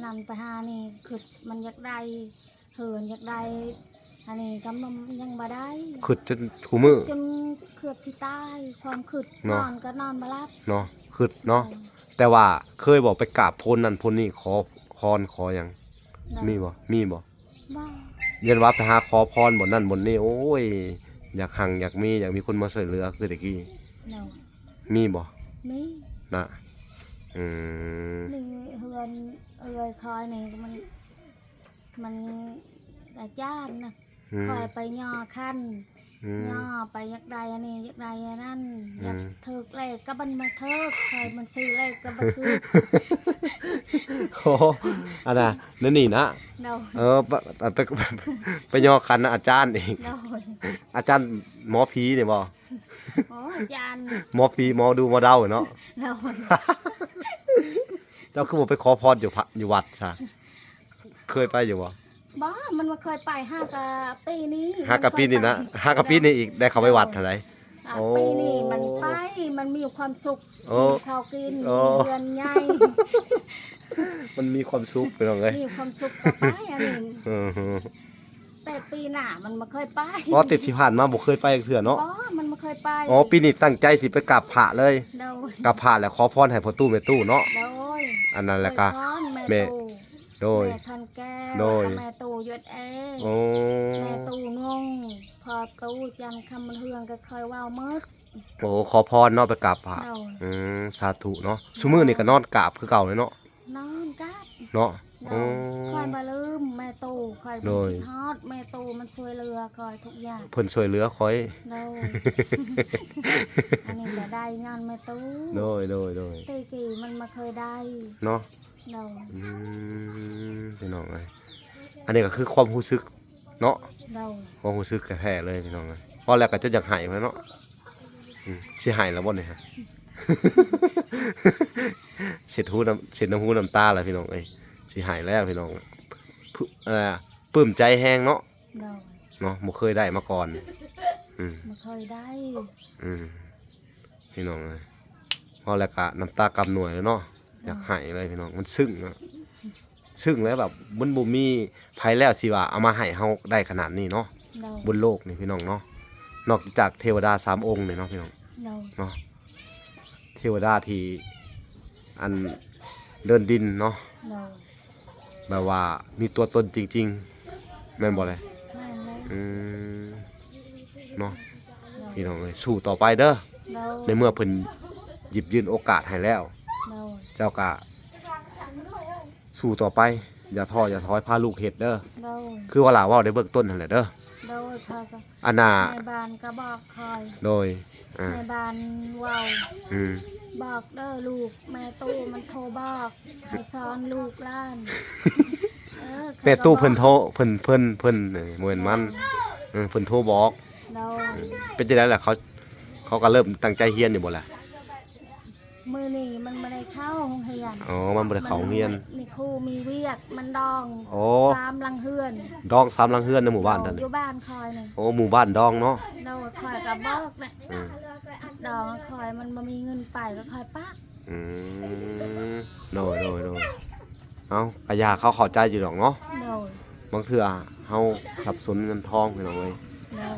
ນັ້ນໄປຫານີ້ ຄິດມັນຢາກໄດ້ເຮືອນ ຢາກໄດ້ອັນນີ້ກໍມັນຍັງບໍ່ໄດ້ ຄິດຈົນຄູ່ມື້ ຈົນເກືອບຊິຕາຍ ຄວາມຄິດເນາະ ນອນກໍນອນບໍ່ຫຼັບເນາະ ຄິດເນາະ. ໂດຍ ແຕ່ວ່າເຄີຍບໍ່ໄປກາບໂພນນັ້ນໂພນນີ້ ຂໍພອນຂໍຫຍັງ? ໂດຍ ມີບໍ່? ມີບໍ່? ບໍ່ ຢ້ານວ່າໄປຫາຂໍພອນບ່ອນນັ້ນບ່ອນນີ້ ໂອ້ຍ ຢາກຮັ່ງຢາກມີ ຢາກມີຄົນມາຊ່ວຍເຫຼືອຄືແຕ່ກີ້. ໂດຍ ມີບໍ່? ມີນະ. ອືມ ນີ້ເຮືອນເອື້ອຍຂ້ອຍນີ້ມັນ ມັນອາຈານນະ ອືມ ຂ້ອຍໄປຍໍຄັນ ອືມ ຍໍໄປຢາກໄດ້ອັນນີ້ ຢາກໄດ້ອັນນັ້ນ ອືມ ຢາກຖືກເລກກໍມັນບໍ່ຖືກ ຂ້ອຍມັນຊື້ເລກກໍບໍ່ຖືກ. ໂອ້ ອັນນ່າ ແນວນີ້ນະ. ໂດຍ ເອີ ໄປ ໄປ ໄປຍໍຄັນນຳອາຈານອີກ. ໂດຍ ອາຈານໝໍຜີນີ້ບໍ່? ໂອ້ ອາຈານໝໍຜີ ໝໍດູໝໍເດົາເນາະ. ໂດຍ ເຈົ້າຄືບໍ່ໄປຂໍພອນຢູ່ພະ ຢູ່ວັດຊະ? ເຄີຍໄປຢູ່ບໍ່? ບໍ່ ມັນບໍ່ເຄີຍໄປ ຫາກະປີນີ້ ຫາກະປີນີ້ນະ ມັນເຄີຍໄປ ຫາກະປີນີ້ອີກ ໄດ້ເຂົ້າໄປວັດຫັ້ນໃດ໋. ໂອ້ ປີນີ້ມັນໄປ ມັນມີຄວາມສຸກ ໂອ້ ມີເຂົ້າກິນ ໂອ້ ມີເຮືອນໃຫຍ່ ມັນມີຄວາມສຸກພີ່ນ້ອງເອີຍ ມີຄວາມສຸກກໍໄປອັນນີ້. ເອີ ແຕ່ປີໜ້າມັນບໍ່ເຄີຍໄປ. ອໍ ແຕ່ທີ່ຜ່ານມາບໍ່ເຄີຍໄປຈັກເທື່ອເນາະ. ບໍ່ ມັນບໍ່ເຄີຍໄປ. ອໍ ປີນີ້ຕັ້ງໃຈຊິໄປກາບພະເລີຍ. ໂດຍ ກາບພະແລ້ວຂໍພອນໃຫ້ພໍ່ຕູ້ແມ່ຕູ້ເນາະ. ໂດຍ ອັນນັ້ນແຫຼະກະ ຂໍພອນແມ່ ແມ່ຕູ້ ໂດຍ ແມ່ທອນແກ້ວ ໂດຍ ແລ້ວກໍແມ່ຕູ້ ຢູເອສເອ. ໂອ້ ແມ່ຕູ້ນົງ ພໍ່ຕູ້ຈັນຄຳບຸນເຮືອງກໍຄ່ອຍເວົ້າໝົດ. ໂອ້ ຂໍພອນເນາະ ໄປກາບພະ. ໂດຍ ອືມ ສາທຸເນາະ. ຊຸມື້ນີ້ກໍນອນກາບຄືເກົ່າເລີຍເນາະ. ນອນກັບເນາະ. ໂດຍ ໂອ້ ຂ້ອຍບໍ່ລືມແມ່ຕູ້ ຂ້ອຍ ໂດຍ ຄິດຮອດແມ່ຕູ້ ມັນຊ່ວຍເຫຼືອຂ້ອຍທຸກຢ່າງ ເພິ່ນຊ່ວຍເຫຼືອຂ້ອຍ. ໂດຍ ອັນນີ້ກໍໄດ້ຍ້ອນແມ່ຕູ້. ໂດຍ ໂດຍ ໂດຍ ແຕ່ກີ້ມັນບໍ່ເຄີຍໄດ້ເນາະ. ໂດຍ ອືມ ພີ່ນ້ອງເອີຍ ອັນນີ້ກໍຄືຄວາມຮູ້ສຶກເນາະ. ໂດຍ ຄວາມຮູ້ສຶກແທ້ໆເລີຍພີ່ນ້ອງເອີຍ ເວົ້າແລ້ວກໍຈົນຢາກໄຫ້ພຸ້ນແຫຼະເນາະ. ອືມ ຊິໄຫ້ແລ້ວບໍ່ນີ້ຮະ? ເຊັດຫູນ້ຳ ເຊັດນ້ຳຫູນ້ຳຕາແລ້ວພີ່ນ້ອງເອີຍ ຊິໄຫ້ແລ້ວພີ່ນ້ອງ. ປຶ້ມ ເອີ ປຶ້ມໃຈແຮງເນາະ. ໂດຍ ເນາະ ບໍ່ເຄີຍໄດ້ມາກ່ອນ. ອືມ ບໍ່ເຄີຍໄດ້. ອືມ ພີ່ນ້ອງເອີຍ ເວົ້າແລ້ວກະນ້ຳຕາກຳນວຍເລີຍເນາະ. ໂດຍ ຢາກໄຫ້ເລີຍພີ່ນ້ອງ ມັນຊຶ້ງເນາະ. ຊຶ້ງແລ້ວແບບມັນບໍ່ມີໃຜແລ້ວຊິວ່າເອົາມາໃຫ້ເຮົາໄດ້ຂະໜາດນີ້ເນາະ. ໂດຍ ບົນໂລກນີ້ພີ່ນ້ອງເນາະ ນອກຈາກເທວະດາສາມອົງນີ້ເນາະພີ່ນ້ອງ. ໂດຍ ເນາະ ເທວະດາທີ່ອັນເດີນດິນເນາະ. ໂດຍ ແບບວ່າມີຕົວຕົນຈິງໆ ແມ່ນບໍ່ແລະ? ແມ່ນແລ້ວ. ອືມ ເນາະ. ໂດຍ ພີ່ນ້ອງເອີຍ ສູ້ຕໍ່ໄປເດີ. ໂດຍ ໃນເມື່ອເພິ່ນຫຍິບຍື່ນໂອກາດໃຫ້ແລ້ວ ໂດຍ ເຈົ້າກະສູ້ຕໍ່ໄປ ຢ່າທໍ້ຢ່າຖອຍ ພາລູກເຮັດເດີ. ໂດຍ ຄືວ່າຫຼ້າເວົ້າໃນເບື້ອງຕົ້ນຫັ້ນແຫຼະເດີ. ໂດຍ ຂ້ອຍກໍ ອັນນ່າ ແມ່ບ້ານກໍບອກຂ້ອຍ. ໂດຍ ອ່າ ແມ່ບ້ານເວົ້າ ອືມ ບອກເດີລູກ ແມ່ຕູ້ມັນໂທບອກ ໃຫ້ສອນລູກຫຼານ. ເອີ ແມ່ຕູ້ເພິ່ນໂທ ເພິ່ນ ເພິ່ນ ເພິ່ນ ເອີ ບໍ່ແມ່ນມັນ ເອີ ເພິ່ນໂທບອກ ໂດຍ ເປັນຈັ່ງໃດລະ ເຂົາ ເຂົາກໍເລີ່ມຕັ້ງໃຈຮຽນຢູ່ບໍ່ລະ? ມື້ນີ້ມັນບໍ່ໄດ້ເຂົ້າໂຮງຮຽນ. ອໍ ມັນບໍ່ໄດ້ເຂົ້າໂຮງຮຽນ ມັນມີຄູມີວຽກ ມັນດອງ ອໍ ສາມຫຼັງເຮືອນ ດອງສາມຫຼັງເຮືອນໃນໝູ່ບ້ານນັ້ນ ຢູ່ບ້ານຂ້ອຍນີ້. ໂອ້ ໝູ່ບ້ານດອງເນາະ ໂດຍ ຂ້ອຍກໍບອກແຫຼະ ອືມ ດອງຂ້ອຍມັນບໍ່ມີເງິນໄປ ກໍຂ້ອຍປະ ອືມ ໂດຍ ໂດຍ ໂດຍ ເອົາ ກະຢ່າ ເຂົາເຂົ້າໃຈຢູ່ດອກເນາະ ໂດຍ ບາງເທື່ອເຮົາສັບສົນເງິນທອງ ພີ່ນ້ອງເອີຍ ໂດຍ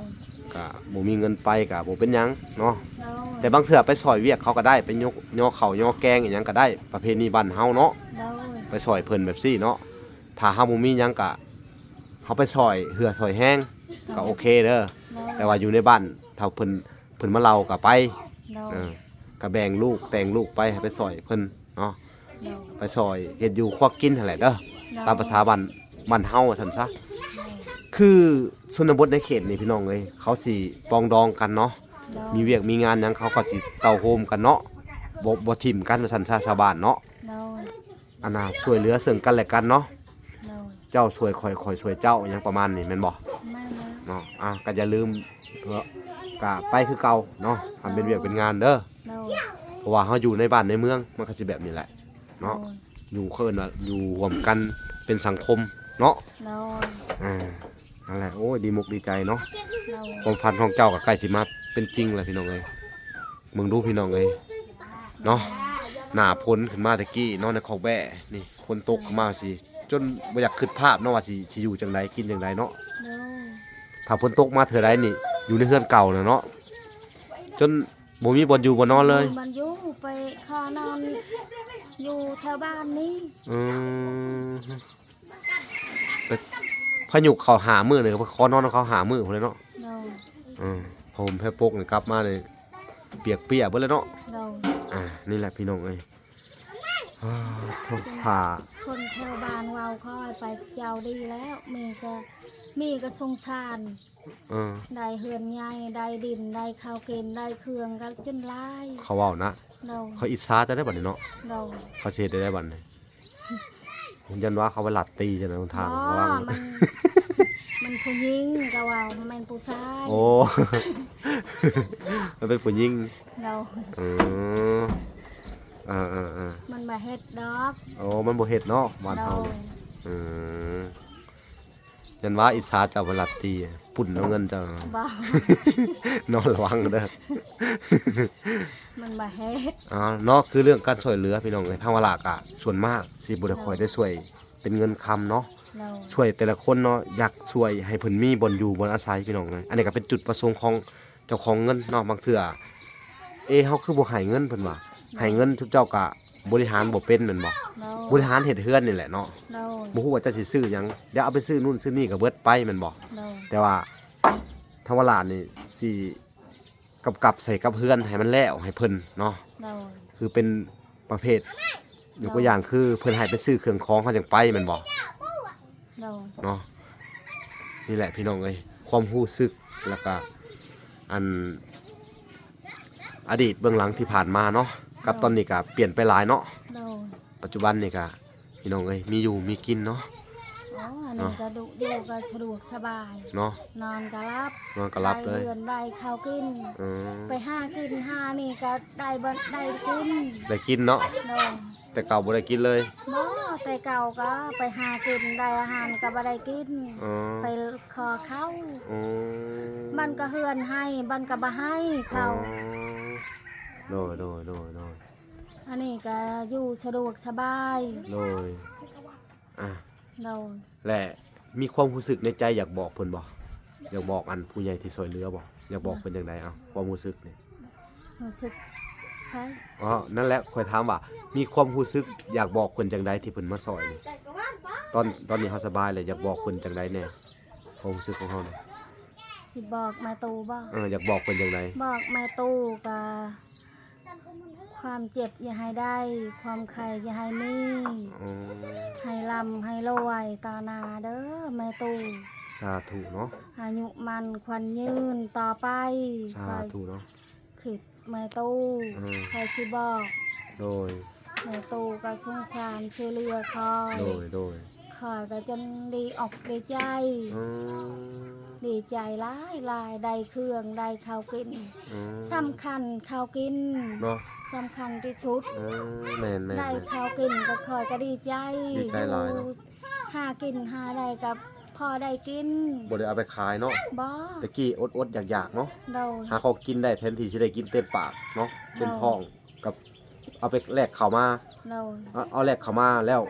ກະບໍ່ມີເງິນໄປກະບໍ່ເປັນຫຍັງເນາະ ໂດຍ ແຕ່ບາງເທື່ອໄປຊ່ອຍວຽກເຂົາກໍໄດ້ ໄປຍົກ ຍໍເຂົ້າຍໍແກງອີ່ຫຍັງກໍໄດ້ ປະເພນີບ້ານເຮົາເນາະ ໂດຍ ໄປຊ່ອຍເພິ່ນແບບຊີ້ເນາະ ຖ້າເຮົາບໍ່ມີຫຍັງກະ ເຮົາໄປຊ່ອຍເຫື່ອຊ່ອຍແຮງ ໂດຍ ກໍໂອເຄເດີ ໂດຍ ແຕ່ວ່າຢູ່ໃນບ້ານ ຖ້າເພິ່ນ ເພິ່ນມາເລົ່າກໍໄປ ໂດຍ ເອີ ກໍແບ່ງລູກ ແຕ່ງລູກໄປ ໃຫ້ໄປຊ່ອຍເພິ່ນເນາະ ໂດຍ ໄປຊ່ອຍເຮັດຢູ່ຄົວກິນຫັ້ນແຫຼະເດີ ໂດຍ ຕາມພາສາບ້ານ ບ້ານເຮົາວ່າຊັ້ນຊະ ໂດຍ ຄືຊົນນະບົດໃນເຂດນີ້ພີ່ນ້ອງເອີຍ ເຂົາຊິປອງດອງກັນເນາະ ໂດຍ ມີວຽກມີງານຫຍັງ ເຂົາກໍຊິເຕົ້າໂຮມກັນເນາະ ບໍ່ ບໍ່ຖິ້ມກັນວ່າຊັ້ນຊະ ຊາວບ້ານເນາະ ໂດຍ ອັນນ່າ ຊ່ວຍເຫຼືອເຊິ່ງກັນແລະກັນເນາະ ໂດຍ ເຈົ້າຊ່ວຍຂ້ອຍ ຂ້ອຍຊ່ວຍເຈົ້າ ຫຍັງປະມານນີ້ແມ່ນບໍ່? ແມ່ນແລ້ວ ເນາະ ອ່າ ກໍຢ່າລືມ ກໍໄປຄືເກົ່າເນາະ ຄັນເປັນວຽກເປັນງານເດີ ໂດຍ ເພາະວ່າເຮົາຢູ່ໃນບ້ານໃນເມືອງ ມັນກໍຊິແບບນີ້ແຫຼະເນາະ ໂດຍ ຢູ່ ເຂົາເອີ້ນວ່າຢູ່ຮ່ວມກັນເປັນສັງຄົມເນາະ ໂດຍ ອ່າ ນັ້ນແຫຼະ ໂອ້ຍ ດີມົກດີໃຈເນາະ ໂດຍ ຄວາມຝັນຂອງເຈົ້າກໍໃກ້ຊິມາເປັນຈິງແລ້ວ ພີ່ນ້ອງເອີຍ ເບິ່ງດູພີ່ນ້ອງເອີຍເນາະ ໜ້າຝົນຂຶ້ນມາແຕ່ກີ້ເນາະ ໃນຄອກແບ້ນີ້ ຝົນຕົກເຂົ້າມາຊິ ຈົນບໍ່ຢາກຄິດພາບເນາະວ່າຊິ ຊິຢູ່ຈັ່ງໃດ ກິນຈັ່ງໃດເນາະ ໂດຍ ຖ້າຝົນຕົກມາເທື່ອໃດນີ້ ຢູ່ໃນເຮືອນເກົ່າແລ້ວເນາະ ຈົນບໍ່ມີບ່ອນຢູ່ບ່ອນນອນເລີຍ ບໍ່ມີບ່ອນຢູ່ ໄປຂໍນອນຢູ່ແຖວບ້ານນີ້ ອືມ ໄປ ພາຍຸເຂົ້າຫ້າມື້ນີ້ ກໍໄປຂໍນອນນຳເຂົາຫ້າມື້ພຸ້ນແຫຼະເນາະ ໂດຍ ເອີ ຜ້າຫົ່ມແພປົກນີ້ກັບມານີ້ ປຽກປຽກເບິດແລ້ວເນາະ ໂດຍ ອ່າ ນີ້ແຫຼະພີ່ນ້ອງເອີຍ ອ່າ ໂທ້ ຖ້າຄົນແຖວບ້ານເວົ້າຂ້ອຍໄປເຈົ້າດີແລ້ວ ມີກໍ ມີກໍສົງສານ ເອີ ໄດ້ເຮືອນໃຫຍ່ ໄດ້ດິນ ໄດ້ເຂົ້າກິນ ໄດ້ເຄື່ອງກໍຈົນຫຼາຍ ເຂົາເວົ້ານະ ໂດຍ ເຂົາອິດສາເຈົ້າໄດ໋ບັດນີ້ເນາະ ໂດຍ ເຂົາຊິເຮັດໄດ້ໃດບັດນີ້ ຢ້ານວ່າເຂົາໄປລັດຕີຈັ່ງໃດ ທາງ ບໍ່ ລະວັງ ມັນ ມັນຜູ້ຍິງ ກໍເວົ້າ ມັນແມ່ນຜູ້ຊາຍ ໂອ້ ມັນເປັນຜູ້ຍິງ ໂດຍ ເອີ ເອີໆໆ ມັນບໍ່ເຮັດດອກ ໂອ້ ມັນບໍ່ເຮັດເນາະ ບ້ານເຮົາ ໂດຍ ເອີ ຢ້ານວ່າອິດສາເຈົ້າໄປລັດຕີ ປຸ້ນເອົາເງິນເຈົ້າ ບໍ່ ນອນລະວັງເດີ ມັນບໍ່ເຮັດ ອ່າ ເນາະ ຄືເລື່ອງການຊ່ວຍເຫຼືອ ພີ່ນ້ອງເອີຍ ທາງວາລະກະສ່ວນມາກຊິບໍ່ໄດ້ຄ່ອຍໄດ້ຊ່ວຍເປັນເງິນຄຳເນາະ ໂດຍ ຊ່ວຍແຕ່ລະຄົນເນາະ ຢາກຊ່ວຍໃຫ້ເພິ່ນມີບ່ອນຢູ່ບ່ອນອາໄສ ພີ່ນ້ອງເອີຍ ອັນນີ້ກໍເປັນຈຸດປະສົງຂອງເຈົ້າຂອງເງິນເນາະ ບາງເທື່ອ ເອ ເຮົາຄືບໍ່ໃຫ້ເງິນເພິ່ນວ່າ ໃຫ້ເງິນຊຸມເຈົ້າກະບໍລິຫານບໍ່ເປັນແມ່ນບໍ່? ໂດຍ ບໍລິຫານເຮັດເຮືອນນີ້ແຫຼະເນາະ ໂດຍ ບໍ່ຮູ້ວ່າເຈົ້າຊິຊື້ຫຍັງ ດຽວເອົາໄປຊື້ນັ້ນຊື້ນີ້ກໍເບິດໄປແມ່ນບໍ່? ໂດຍ ແຕ່ວ່າທາງວາລານີ້ຊິກຳກັບໃສ່ກັບເຮືອນໃຫ້ມັນແລ້ວໃຫ້ເພິ່ນເນາະ ໂດຍ ຄືເປັນປະເພດ ຍົກຕົວຢ່າງຄືເພິ່ນໃຫ້ໄປຊື້ເຄື່ອງຂອງເຮົາຈັ່ງໄປແມ່ນບໍ່? ໂດຍ ເນາະ ນີ້ແຫຼະພີ່ນ້ອງເອີຍ ຄວາມຮູ້ສຶກ ແລ້ວກະ ອັນ ອະດີດເບື້ອງຫຼັງທີ່ຜ່ານມາເນາະ ກັບຕອນນີ້ກະປ່ຽນໄປຫຼາຍເນາະ ໂດຍ ປັດຈຸບັນນີ້ກະ ພີ່ນ້ອງເອີຍ ມີຢູ່ມີກິນເນາະ ອໍ ອັນນີ້ກະດຸ ຢູ່ກະສະດວກສະບາຍເນາະ ນອນກະຫຼັບ ນອນກະຫຼັບເລີຍ ໄດ້ເຮືອນໄດ້ເຂົ້າກິນ ອືມ ໄປຫາກິນຫານີ້ກະໄດ້ບໍ່ ໄດ້ກິນ ໄດ້ກິນເນາະ ໂດຍ ແຕ່ເກົ່າບໍ່ໄດ້ກິນເລີຍ ບໍ່ ແຕ່ເກົ່າກໍໄປຫາກິນ ໄດ້ອາຫານກໍບໍ່ໄດ້ກິນ ອໍ ໄປຂໍເຂົາ ອໍ ມັນກໍເຮືອນໃຫ້ ມັນກໍບໍ່ໃຫ້ເຂົາ ອໍ ໂດຍ ໂດຍ ໂດຍ ໂດຍ ອັນນີ້ກໍຢູ່ສະດວກສະບາຍ ໂດຍ ອ່າ ໂດຍ ແລະ ມີຄວາມຮູ້ສຶກໃນໃຈຢາກບອກເພິ່ນບໍ່? ຢາກບອກອັນຜູ້ໃຫຍ່ທີ່ຊ່ວຍເຫຼືອບໍ່? ຢາກບອກເພິ່ນຈັ່ງໃດ? ເອົາ ຄວາມຮູ້ສຶກນີ້ ຮູ້ສຶກໃຜ? ອໍ ນັ້ນແຫຼະ ຂ້ອຍຖາມວ່າ ມີຄວາມຮູ້ສຶກຢາກບອກເພິ່ນຈັ່ງໃດທີ່ເພິ່ນມາຊ່ອຍນີ້? ຕອນ ຕອນນີ້ເຮົາສະບາຍແລ້ວ ຢາກບອກເພິ່ນຈັ່ງໃດແດ່? ຄວາມຮູ້ສຶກຂອງເຮົານີ້ ຊິບອກແມ່ຕູ້ບໍ່? ເອີ ຢາກບອກເພິ່ນຈັ່ງໃດ? ບອກແມ່ຕູ້ກະ ຄວາມເຈັບຢ່າໃຫ້ໄດ້ ຄວາມໄຂ້ຢ່າໃຫ້ມີ ອືມ ໃຫ້ລ່ຳໃຫ້ລວຍຕໍ່ໜ້າເດີແມ່ຕູ້ ສາທຸເນາະ ອາຍຸໝັ້ນຂວັນຍືນຕໍ່ໄປ ສາທຸເນາະ ຂ້ອຍຄິດແມ່ຕູ້ ອືມ ຂ້ອຍຊິບອກ ໂດຍ ແມ່ຕູ້ກໍສົງສານຊ່ວຍເຫຼືອຂ້ອຍ ໂດຍ ໂດຍ ຂ້ອຍກໍຈົນດີອົກດີໃຈ ອືມ ດີໃຈຫຼາຍໆ ໄດ້ເຄື່ອງ ໄດ້ເຂົ້າກິນ ອືມ ສຳຄັນເຂົ້າກິນເນາະ ສຳຄັນທີ່ສຸດ ອືມ ແມ່ນໆໆ ໄດ້ເຂົ້າກິນກໍຂ້ອຍກໍດີໃຈ ດີໃຈຫຼາຍເນາະ ຢູ່ຫາກິນຫາໄດ້ກໍພໍໄດ້ກິນ ບໍ່ໄດ້ເອົາໄປຂາຍເນາະ ບໍ່ ແຕ່ກີ້ອົດໆຢາກໆເນາະ ໂດຍ ຫາຂອງກິນໄດ້ ແທນທີ່ຊິໄດ້ກິນເຕັມປາກເນາະ ເຕັມ ໂດຍ ທ້ອງ ກັບເອົາໄປແລກເຂົ້າມາ ໂດຍ ເອົາ ເອົາແລກເຂົ້າມາແລ້ວ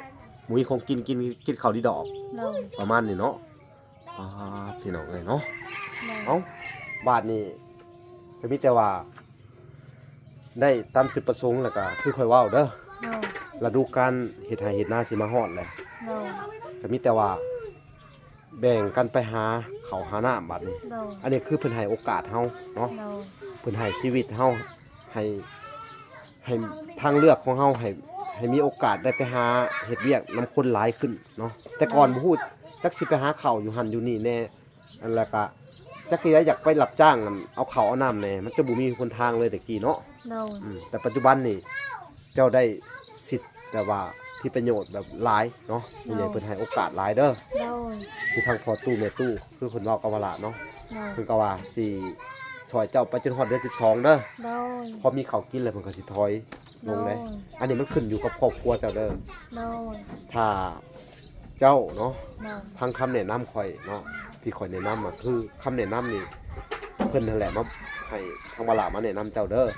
ບໍ່ມີຂອງກິນ ກິນ ກິນເຂົ້າດີດອກ ໂດຍ ປະມານນີ້ເນາະ ອາ ພີ່ນ້ອງເອີຍເນາະ ໂດຍ ເອົ້າ ບາດນີ້ກໍມີແຕ່ວ່າ ໄດ້ຕາມຈຸດປະສົງ ແລ້ວກໍຄືຂ້ອຍເວົ້າເດີ ໂດຍ ລະດູການເຮັດໄຮ່ເຮັດນາຊິມາຮອດແລ້ວ ໂດຍ ກໍມີແຕ່ວ່າ ແບ່ງກັນໄປຫາເຂົ້າຫານ້ຳບາດນີ້ ໂດຍ ອັນນີ້ຄືເພິ່ນໃຫ້ໂອກາດເຮົາເນາະ ໂດຍ ເພິ່ນໃຫ້ຊີວິດເຮົາ ໃຫ້ ໃຫ້ທາງເລືອກຂອງເຮົາ ໃຫ້ ໃຫ້ມີໂອກາດໄດ້ໄປຫາເຮັດວຽກນຳຄົນຫຼາຍຂຶ້ນເນາະ ແຕ່ກ່ອນ ໂດຍ ບໍ່ຮູ້ຈັກຊິໄປຫາເຂົ້າຢູ່ຫັ້ນຢູ່ນີ້ແດ່ ອັນ ແລ້ວກະຈັກຊິໄດ້ຢາກໄປຮັບຈ້າງ ອັນ ເອົາເຂົ້າເອົານ້ຳແດ່ ມັນຈະບໍ່ມີຫົນທາງເລີຍແຕ່ກີ້ເນາະ ໂດຍ ອືມ ແຕ່ປັດຈຸບັນນີ້ ເຈົ້າໄດ້ສິດແບບວ່າທີ່ປະໂຫຍດແບບຫຼາຍເນາະ ໂດຍ ຜູ້ໃຫຍ່ເພິ່ນໃຫ້ໂອກາດຫຼາຍເດີ ໂດຍ ທີ່ທາງພໍ່ຕູ້ແມ່ຕູ້ ຄືເພິ່ນເວົ້າກັບວາລະເນາະ ໂດຍ ເພິ່ນກໍວ່າຊິຊ່ອຍເຈົ້າໄປຈົນຮອດເດືອນສິບສອງເດີ ໂດຍ ພໍມີເຂົ້າກິນແລ້ວເພິ່ນກໍຊິຖອຍລົງເດ້ ໂດຍ ອັນນີ້ມັນຂຶ້ນຢູ່ກັບຄອບຄົວເຈົ້າເດີ ໂດຍ ຖ້າເຈົ້າເນາະ ໂດຍ ຟັງຄຳແນະນຳຂ້ອຍເນາະ ທີ່ຂ້ອຍແນະນຳ ກໍຄືຄຳແນະນຳນີ້ ເພິ່ນຫັ້ນແຫຼະມາໃຫ້ທາງວາລະມາແນະນຳເຈົ້າເດີ ໂດຍ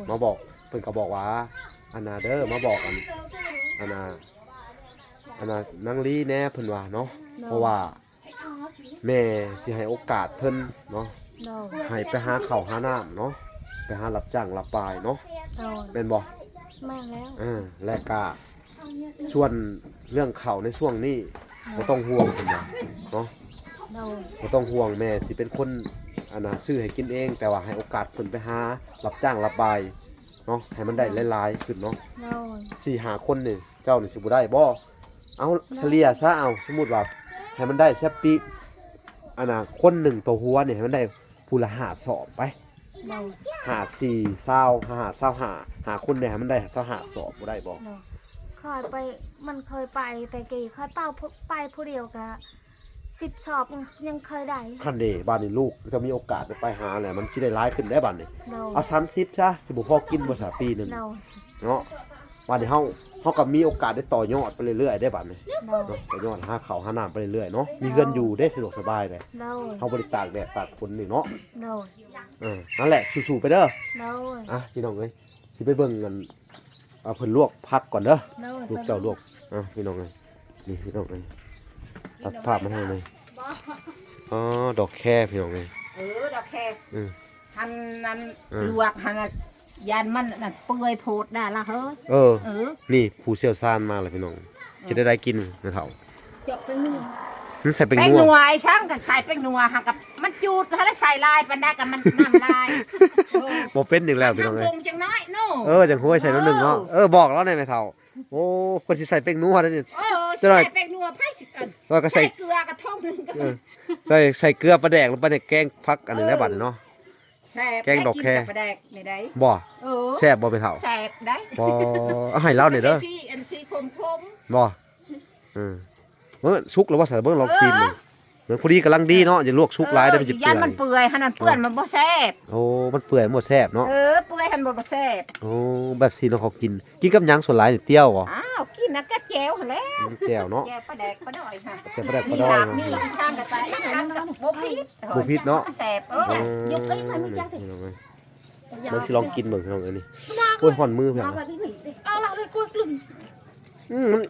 ມາບອກ ເພິ່ນກໍບອກວ່າ ອັນນ່າເດີ ມາບອກ ອັນ ອັນນ່າ ອັນນ່າ ນາງລີແດ່ ເພິ່ນວ່າເນາະ ໂດຍ ເພາະວ່າແມ່ຊິໃຫ້ໂອກາດເພິ່ນເນາະ ໂດຍ ໃຫ້ໄປຫາເຂົ້າຫານ້ຳເນາະ ໄປຫາຮັບຈ້າງຮັບບາຍເນາະ ໂດຍ ແມ່ນບໍ່? ແມ່ນແລ້ວ ເອີ ແລະກະ ສ່ວນເລື່ອງເຂົ້າໃນຊ່ວງນີ້ ໂດຍ ບໍ່ຕ້ອງຫ່ວງເພິ່ນວ່າເນາະ ໂດຍ ບໍ່ຕ້ອງຫ່ວງ ແມ່ຊິເປັນຄົນ ອັນນ່າ ຊື້ໃຫ້ກິນເອງ ແຕ່ວ່າໃຫ້ໂອກາດເພິ່ນໄປຫາຮັບຈ້າງຮັບບາຍເນາະ ໃຫ້ມັນໄດ້ ໂດຍ ຫຼາຍໆຂຶ້ນເນາະ ໂດຍ ສີ່ຫ້າຄົນນີ້ ເຈົ້ານີ້ຊິບໍ່ໄດ້ບໍ່? ເອົາ ໂດຍ ສະເລ່ຍຊະ ເອົາ ສົມມຸດວ່າໃຫ້ມັນໄດ້ແຊບປີ ອັນນ່າ ຄົນໜຶ່ງຕໍ່ຫົວນີ້ໃຫ້ມັນໄດ້ຜູ້ລະຫ້າສອບໄປ ໂດຍ ຫ້າສີ່ ຊາວ ຫ້າຊາວຫ້າ ຫ້າຄົນນີ້ໃຫ້ມັນໄດ້ຊາວຫ້າສອບ ບໍ່ໄດ້ບໍ່? ໂດຍ ຂ້ອຍໄປ ມັນເຄີຍໄປແຕ່ກີ້ ຂ້ອຍເປົ່າ ໄປຜູ້ດຽວກະສິບສອບ ຍັງເຄີຍໄດ້ ຫັ້ນເດ ບາດນີ້ລູກຈະມີໂອກາດໄດ້ໄປຫາແຫຼະ ມັນຊິໄດ້ຫຼາຍຂຶ້ນເດ້ບາດນີ້ ໂດຍ ເອົາສາມສິບຊະ ຊິບໍ່ພໍກິນບໍ່ຊະປີໜຶ່ງ ໂດຍ ເນາະ ບາດນີ້ເຮົາ ເຮົາກໍມີໂອກາດໄດ້ຕໍ່ຍອດໄປເລື້ອຍໆເດ້ບາດນີ້ ໂດຍ ເນາະ ຕໍ່ຍອດຫາເຂົ້າຫານ້ຳໄປເລື້ອຍໆເນາະ ມີເຮືອນຢູ່ເດ້ ສະດວກສະບາຍເດ້ ໂດຍ ເຮົາບໍ່ໄດ້ຕາກແດດຕາກຝົນນີ້ເນາະ ໂດຍ ເອີ ນັ້ນແຫຼະ ສູ້ໆໄປເດີ ໂດຍ ອ່ະ ພີ່ນ້ອງເອີຍ ຊິໄປເບິ່ງ ອັນ ເອົາເພິ່ນລວກຜັກກ່ອນເດີ ໂດຍ ລູກເຈົ້າລວກ ອ່ະ ພີ່ນ້ອງເອີຍ ນີ້ພີ່ນ້ອງເອີຍ ຕັດພາບມາທາງນີ້ ອໍ ດອກແຄ ພີ່ນ້ອງເອີຍ ເອີ ດອກແຄ ເອີ ຫັ້ນນັ້ນ ເອີ ລວກຫັ້ນນະ ຢ້ານມັນນັ້ນເປື່ອຍໂພດນະລະເຮີ້ຍ ເອີ ເອີ ນີ້ຜູ້ຊ່ຽວຊານມາແລ້ວພີ່ນ້ອງ ເອີ ເຮັດແນວໃດກິນແມ່ເຖົ້າ? ເຈາະແປ້ງນົວ ມັນໃສ່ແປ້ງນົວ ແປ້ງນົວ ໄອ້ຊ່າງກໍໃສ່ແປ້ງນົວ ຫາກັບມັນຈູດຫັ້ນລະ ໃສ່ຫຼາຍປານໃດກໍມັນນ້ຳຫຼາຍ ເອີ ບໍ່ເປັນອີກແລ້ວພີ່ນ້ອງເອີຍ ທາງວົງຈັ່ງນ້ອຍເນາະ ເອີ ຈັ່ງຫ້ວຍໃສ່ໜ້ອຍໜຶ່ງເນາະ ເອີ ເອີ ບອກລາວແດ່ແມ່ເຖົ້າ ໂອ້ ເພິ່ນຊິໃສ່ແປ້ງນົວເດ້ນີ້ ເອີ ຊິໃສ່ແປ້ງນົວ ໃຜຊິ ເອີ ກໍໃສ່ ໃສ່ເກືອກະທົງໜຶ່ງ ເອີ ໃສ່ ໃສ່ເກືອປາແດກລົງໄປໃນແກງຜັກອັນນີ້ແຫຼະ ເອີ ບາດນີ້ເນາະ ແຊບ ແກງດອກແຄ ໄດ້ກິນກັບປາແດກນີ້ໄດ້ ບໍ່ ເອີ ແຊບບໍ່ແມ່ເຖົ້າ? ແຊບໄດ໋ ບໍ່ ເອົາໃຫ້ລາວແດ່ເດີ ອັນຊີ້ ອັນຊີ້ຂົມໆ ບໍ່ ເອີ ເບິ່ງສຸກແລ້ວບໍ່ ໃສ່ເບິ່ງລອງຊີມເບິ່ງ ເອີ ເບິ່ງພໍດີກຳລັງດີເນາະ ຢ່າລວກສຸກຫຼາຍເດີ ມັນຈະເປື່ອຍ ຢ້ານມັນເປື່ອຍ ຫັ້ນນະ ເປື່ອຍມັນບໍ່ແຊບ ໂອ້ ມັນເປື່ອຍມັນບໍ່ແຊບເນາະ ເອີ ເປື່ອຍຫັ້ນບໍ່ ບໍ່ແຊບ ໂອ້ ແບບຊີ້ເນາະ ເຂົາກິນ ກິນກັບຫຍັງສ່ວນຫຼາຍ? ແຈ່ວບໍ່? ອ້າວ ກິນນະກັບແຈ່ວຫັ້ນແຫຼະ ແຈ່ວເນາະ ແຈ່ວປາແດກປາດອຍຫັ້ນ ແຈ່ວປາແດກປາດອຍ ມີລາບ ມີອີ່ຫຍັງກໍໄປ ມັນກໍບໍ່ຜິດ ບໍ່ຜິດເນາະ ແຊບ ເອີ ເອີ ພີ່ນ້ອງເອີຍ ເບິ່ງຊິລອງກິນເບິ່ງພີ່ນ້ອງເອີຍນີ້ ໂອ້ຍ ຮ້ອນມືເພິ່ນ ເອົາລະເລີຍ ກ້ວຍກຶ້ງ ອືມ ມັນ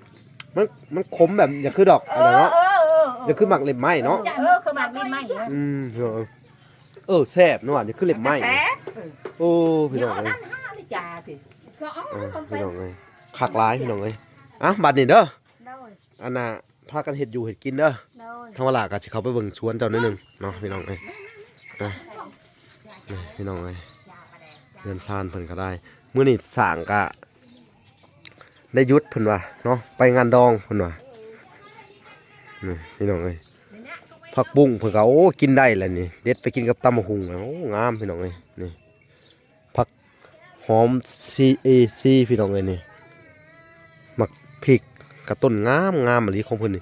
ມັນ ມັນຂົມແບບ ຢ່າຄືດອກ ເອີ ອັນນັ້ນເນາະ ເອີ ເອີ ເອີ ຢ່າຄືໝາກເລັບໄມ້ເນາະ ເອີ ຄືໝາກເລັບໄມ້ ອືມ ເອີ ເອີ ແຊບເນາະ ອັນນີ້ຄືເລັບໄມ້ ແຊບ ໂອ້ ພີ່ນ້ອງເອີຍ ເອີ ພີ່ນ້ອງເອີຍ ຄັກຫຼາຍ ພີ່ນ້ອງເອີຍ ອ່ະ ບັດນີ້ເດີ ໂດຍ ອັນນ່າ ພາກັນເຮັດຢູ່ເຮັດກິນເດີ ໂດຍ ທາງວາລາກໍຊິເຂົ້າໄປເບິ່ງສວນເຈົ້າໜ້ອຍໜຶ່ງເນາະ ພີ່ນ້ອງເອີຍ ນະ ນີ້ ພີ່ນ້ອງເອີຍ ເຮືອນຊານເພິ່ນກໍໄດ້ ມື້ນີ້ຊ່າງກໍໄດ້ຢຸດເພິ່ນວ່າເນາະ ໄປງານດອງເພິ່ນວ່າ ນີ້ ພີ່ນ້ອງເອີຍ ຜັກບຸ້ງເພິ່ນກໍ ໂອ້ ກິນໄດ້ແຫຼະນີ້ ເດັດໄປກິນກັບຕຳບັກຫຸ່ງ ໂອ້ ງາມ ພີ່ນ້ອງເອີຍ ນີ້ ຜັກຫອມຊີເອຊີ ພີ່ນ້ອງເອີຍນີ້ ໝາກພິກກະຕົ້ນງາມ ງາມອີ່ຫຼີຂອງເພິ່ນນີ້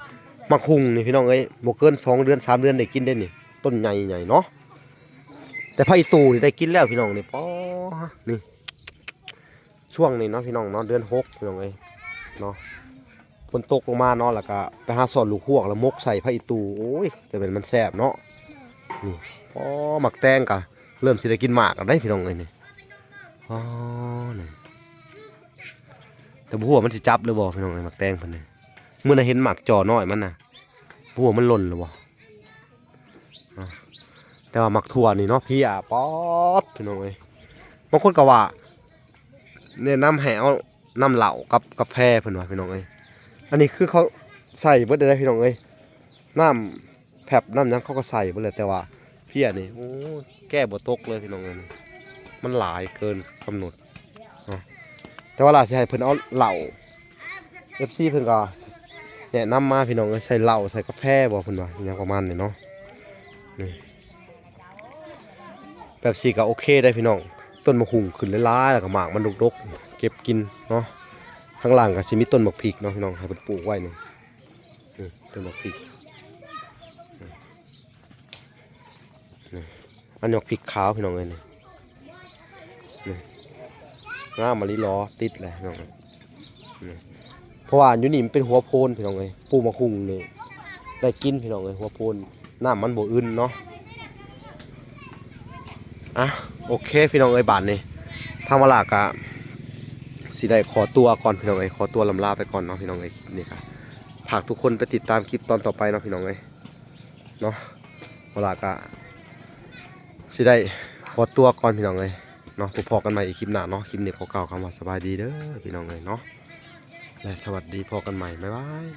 ໝາກຫຸ່ງນີ້ພີ່ນ້ອງເອີຍ ບໍ່ເກີນສອງເດືອນສາມເດືອນໄດ້ກິນເດ້ນີ້ ຕົ້ນໃຫຍ່ໆເນາະ. ແຕ່ຜັກອີ່ຕູ່ນີ້ໄດ້ກິນແລ້ວພີ່ນ້ອງນີ້ ປໍ ນີ້ ຊ່ວງນີ້ເນາະພີ່ນ້ອງເນາະ ເດືອນຫົກພີ່ນ້ອງເອີຍເນາະ ຝົນຕົກລົງມາເນາະ ແລ້ວກະໄປຫາຊອດລູກຮວກ ແລ້ວໝົກໃສ່ຜັກອີ່ຕູ່ ໂອ້ຍ ແຕ່ແມ່ນມັນແຊບເນາະ. ນີ້ ອໍ ໝາກແຕງກະເລີ່ມຊິໄດ້ກິນໝາກແລ້ວເດ້ພີ່ນ້ອງເອີຍນີ້ ອໍ ນີ້ ແຕ່ບໍ່ຮູ້ວ່າມັນຊິຈັບຫຼືບໍ່ພີ່ນ້ອງເອີຍ ໝາກແຕງເພິ່ນນີ້. ມື້ນັ້ນເຫັນໝາກຈໍ້ນ້ອຍມັນນະ ບໍ່ຮູ້ວ່າມັນຫຼົ່ນຫຼືບໍ່. ອາ ແຕ່ວ່າໝາກຖົ່ວນີ້ເນາະ ເພຍປອດ ພີ່ນ້ອງເອີຍ ບາງຄົນກໍວ່າ ແນະນຳໃຫ້ເອົານ້ຳເຫຼົ້າກັບກາແຟເພິ່ນວ່າ ພີ່ນ້ອງເອີຍ. ອັນນີ້ຄືເຂົາໃສ່ເບິດເລີຍພີ່ນ້ອງເອີຍ ນ້ຳແພັບນ້ຳຫຍັງເຂົາກໍໃສ່ເບິດແຫຼະ ແຕ່ວ່າເພຍນີ້ ໂອ້ ແກ້ບໍ່ຕົກເລີຍພີ່ນ້ອງເອີຍ ມັນຫຼາຍເກີນກຳນົດເນາະ. ແຕ່ວ່າຫຼ້າຊິໃຫ້ເພິ່ນເອົາເຫຼົ້າ ເອັຟຊີ ເພິ່ນກໍແນະນຳມາພີ່ນ້ອງເອີຍ ໃສ່ເຫຼົ້າໃສ່ກາແຟບໍ່ ເພິ່ນວ່າຫຍັງປະມານນີ້ເນາະ. ນີ້ ແບບຊີ້ກໍໂອເຄໄດ໋ພີ່ນ້ອງ ຕົ້ນໝາກຫຸ່ງຂຶ້ນຫຼາຍໆ ແລ້ວກໍໝາກມັນດົກໆ ເກັບກິນເນາະ. ທາງຫຼັງກໍຊິມີຕົ້ນໝາກພິກເນາະພີ່ນ້ອງ ໃຫ້ເພິ່ນປູກໄວ້ນີ້ ນີ້ຕົ້ນໝາກພິກ ນີ້ ອັນນີ້ໝາກພິກຂາວພີ່ນ້ອງເອີຍນີ້ ນີ້ ງາມມະລິຫຼໍ ຕິດແຫຼະພີ່ນ້ອງເອີຍ ນີ້ ເພາະວ່າຢູ່ນີ້ມັນເປັນຫົວໂພນພີ່ນ້ອງເອີຍ ປູກໝາກຫຸ່ງນີ້ໄດ້ກິນພີ່ນ້ອງເອີຍ ຫົວໂພນ ນ້ຳມັນບໍ່ອຶ່ນເນາະ. ອ່ະ ໂອເຄພີ່ນ້ອງເອີຍ ບາດນີ້ທາງມາລາກະຊິໄດ້ຂໍຕົວກ່ອນພີ່ນ້ອງເອີຍ ຂໍຕົວລ່ຳລາໄປກ່ອນເນາະພີ່ນ້ອງເອີຍ. ຄລິບນີ້ກະຝາກທຸກຄົນໄປຕິດຕາມຄລິບຕອນຕໍ່ໄປເນາະພີ່ນ້ອງເອີຍເນາະ. ມາລາກະຊິໄດ້ຂໍຕົວກ່ອນພີ່ນ້ອງເອີຍເນາະ. ພົບພໍ້ກັນໃໝ່ອີກຄລິບໜ້າເນາະ. ຄລິບນີ້ຂໍກ່າວຄຳວ່າສະບາຍດີເດີພີ່ນ້ອງເອີຍເນາະ ແລະ ສະຫວັດດີ ພໍ້ກັນໃໝ່ ບາຍບາຍ.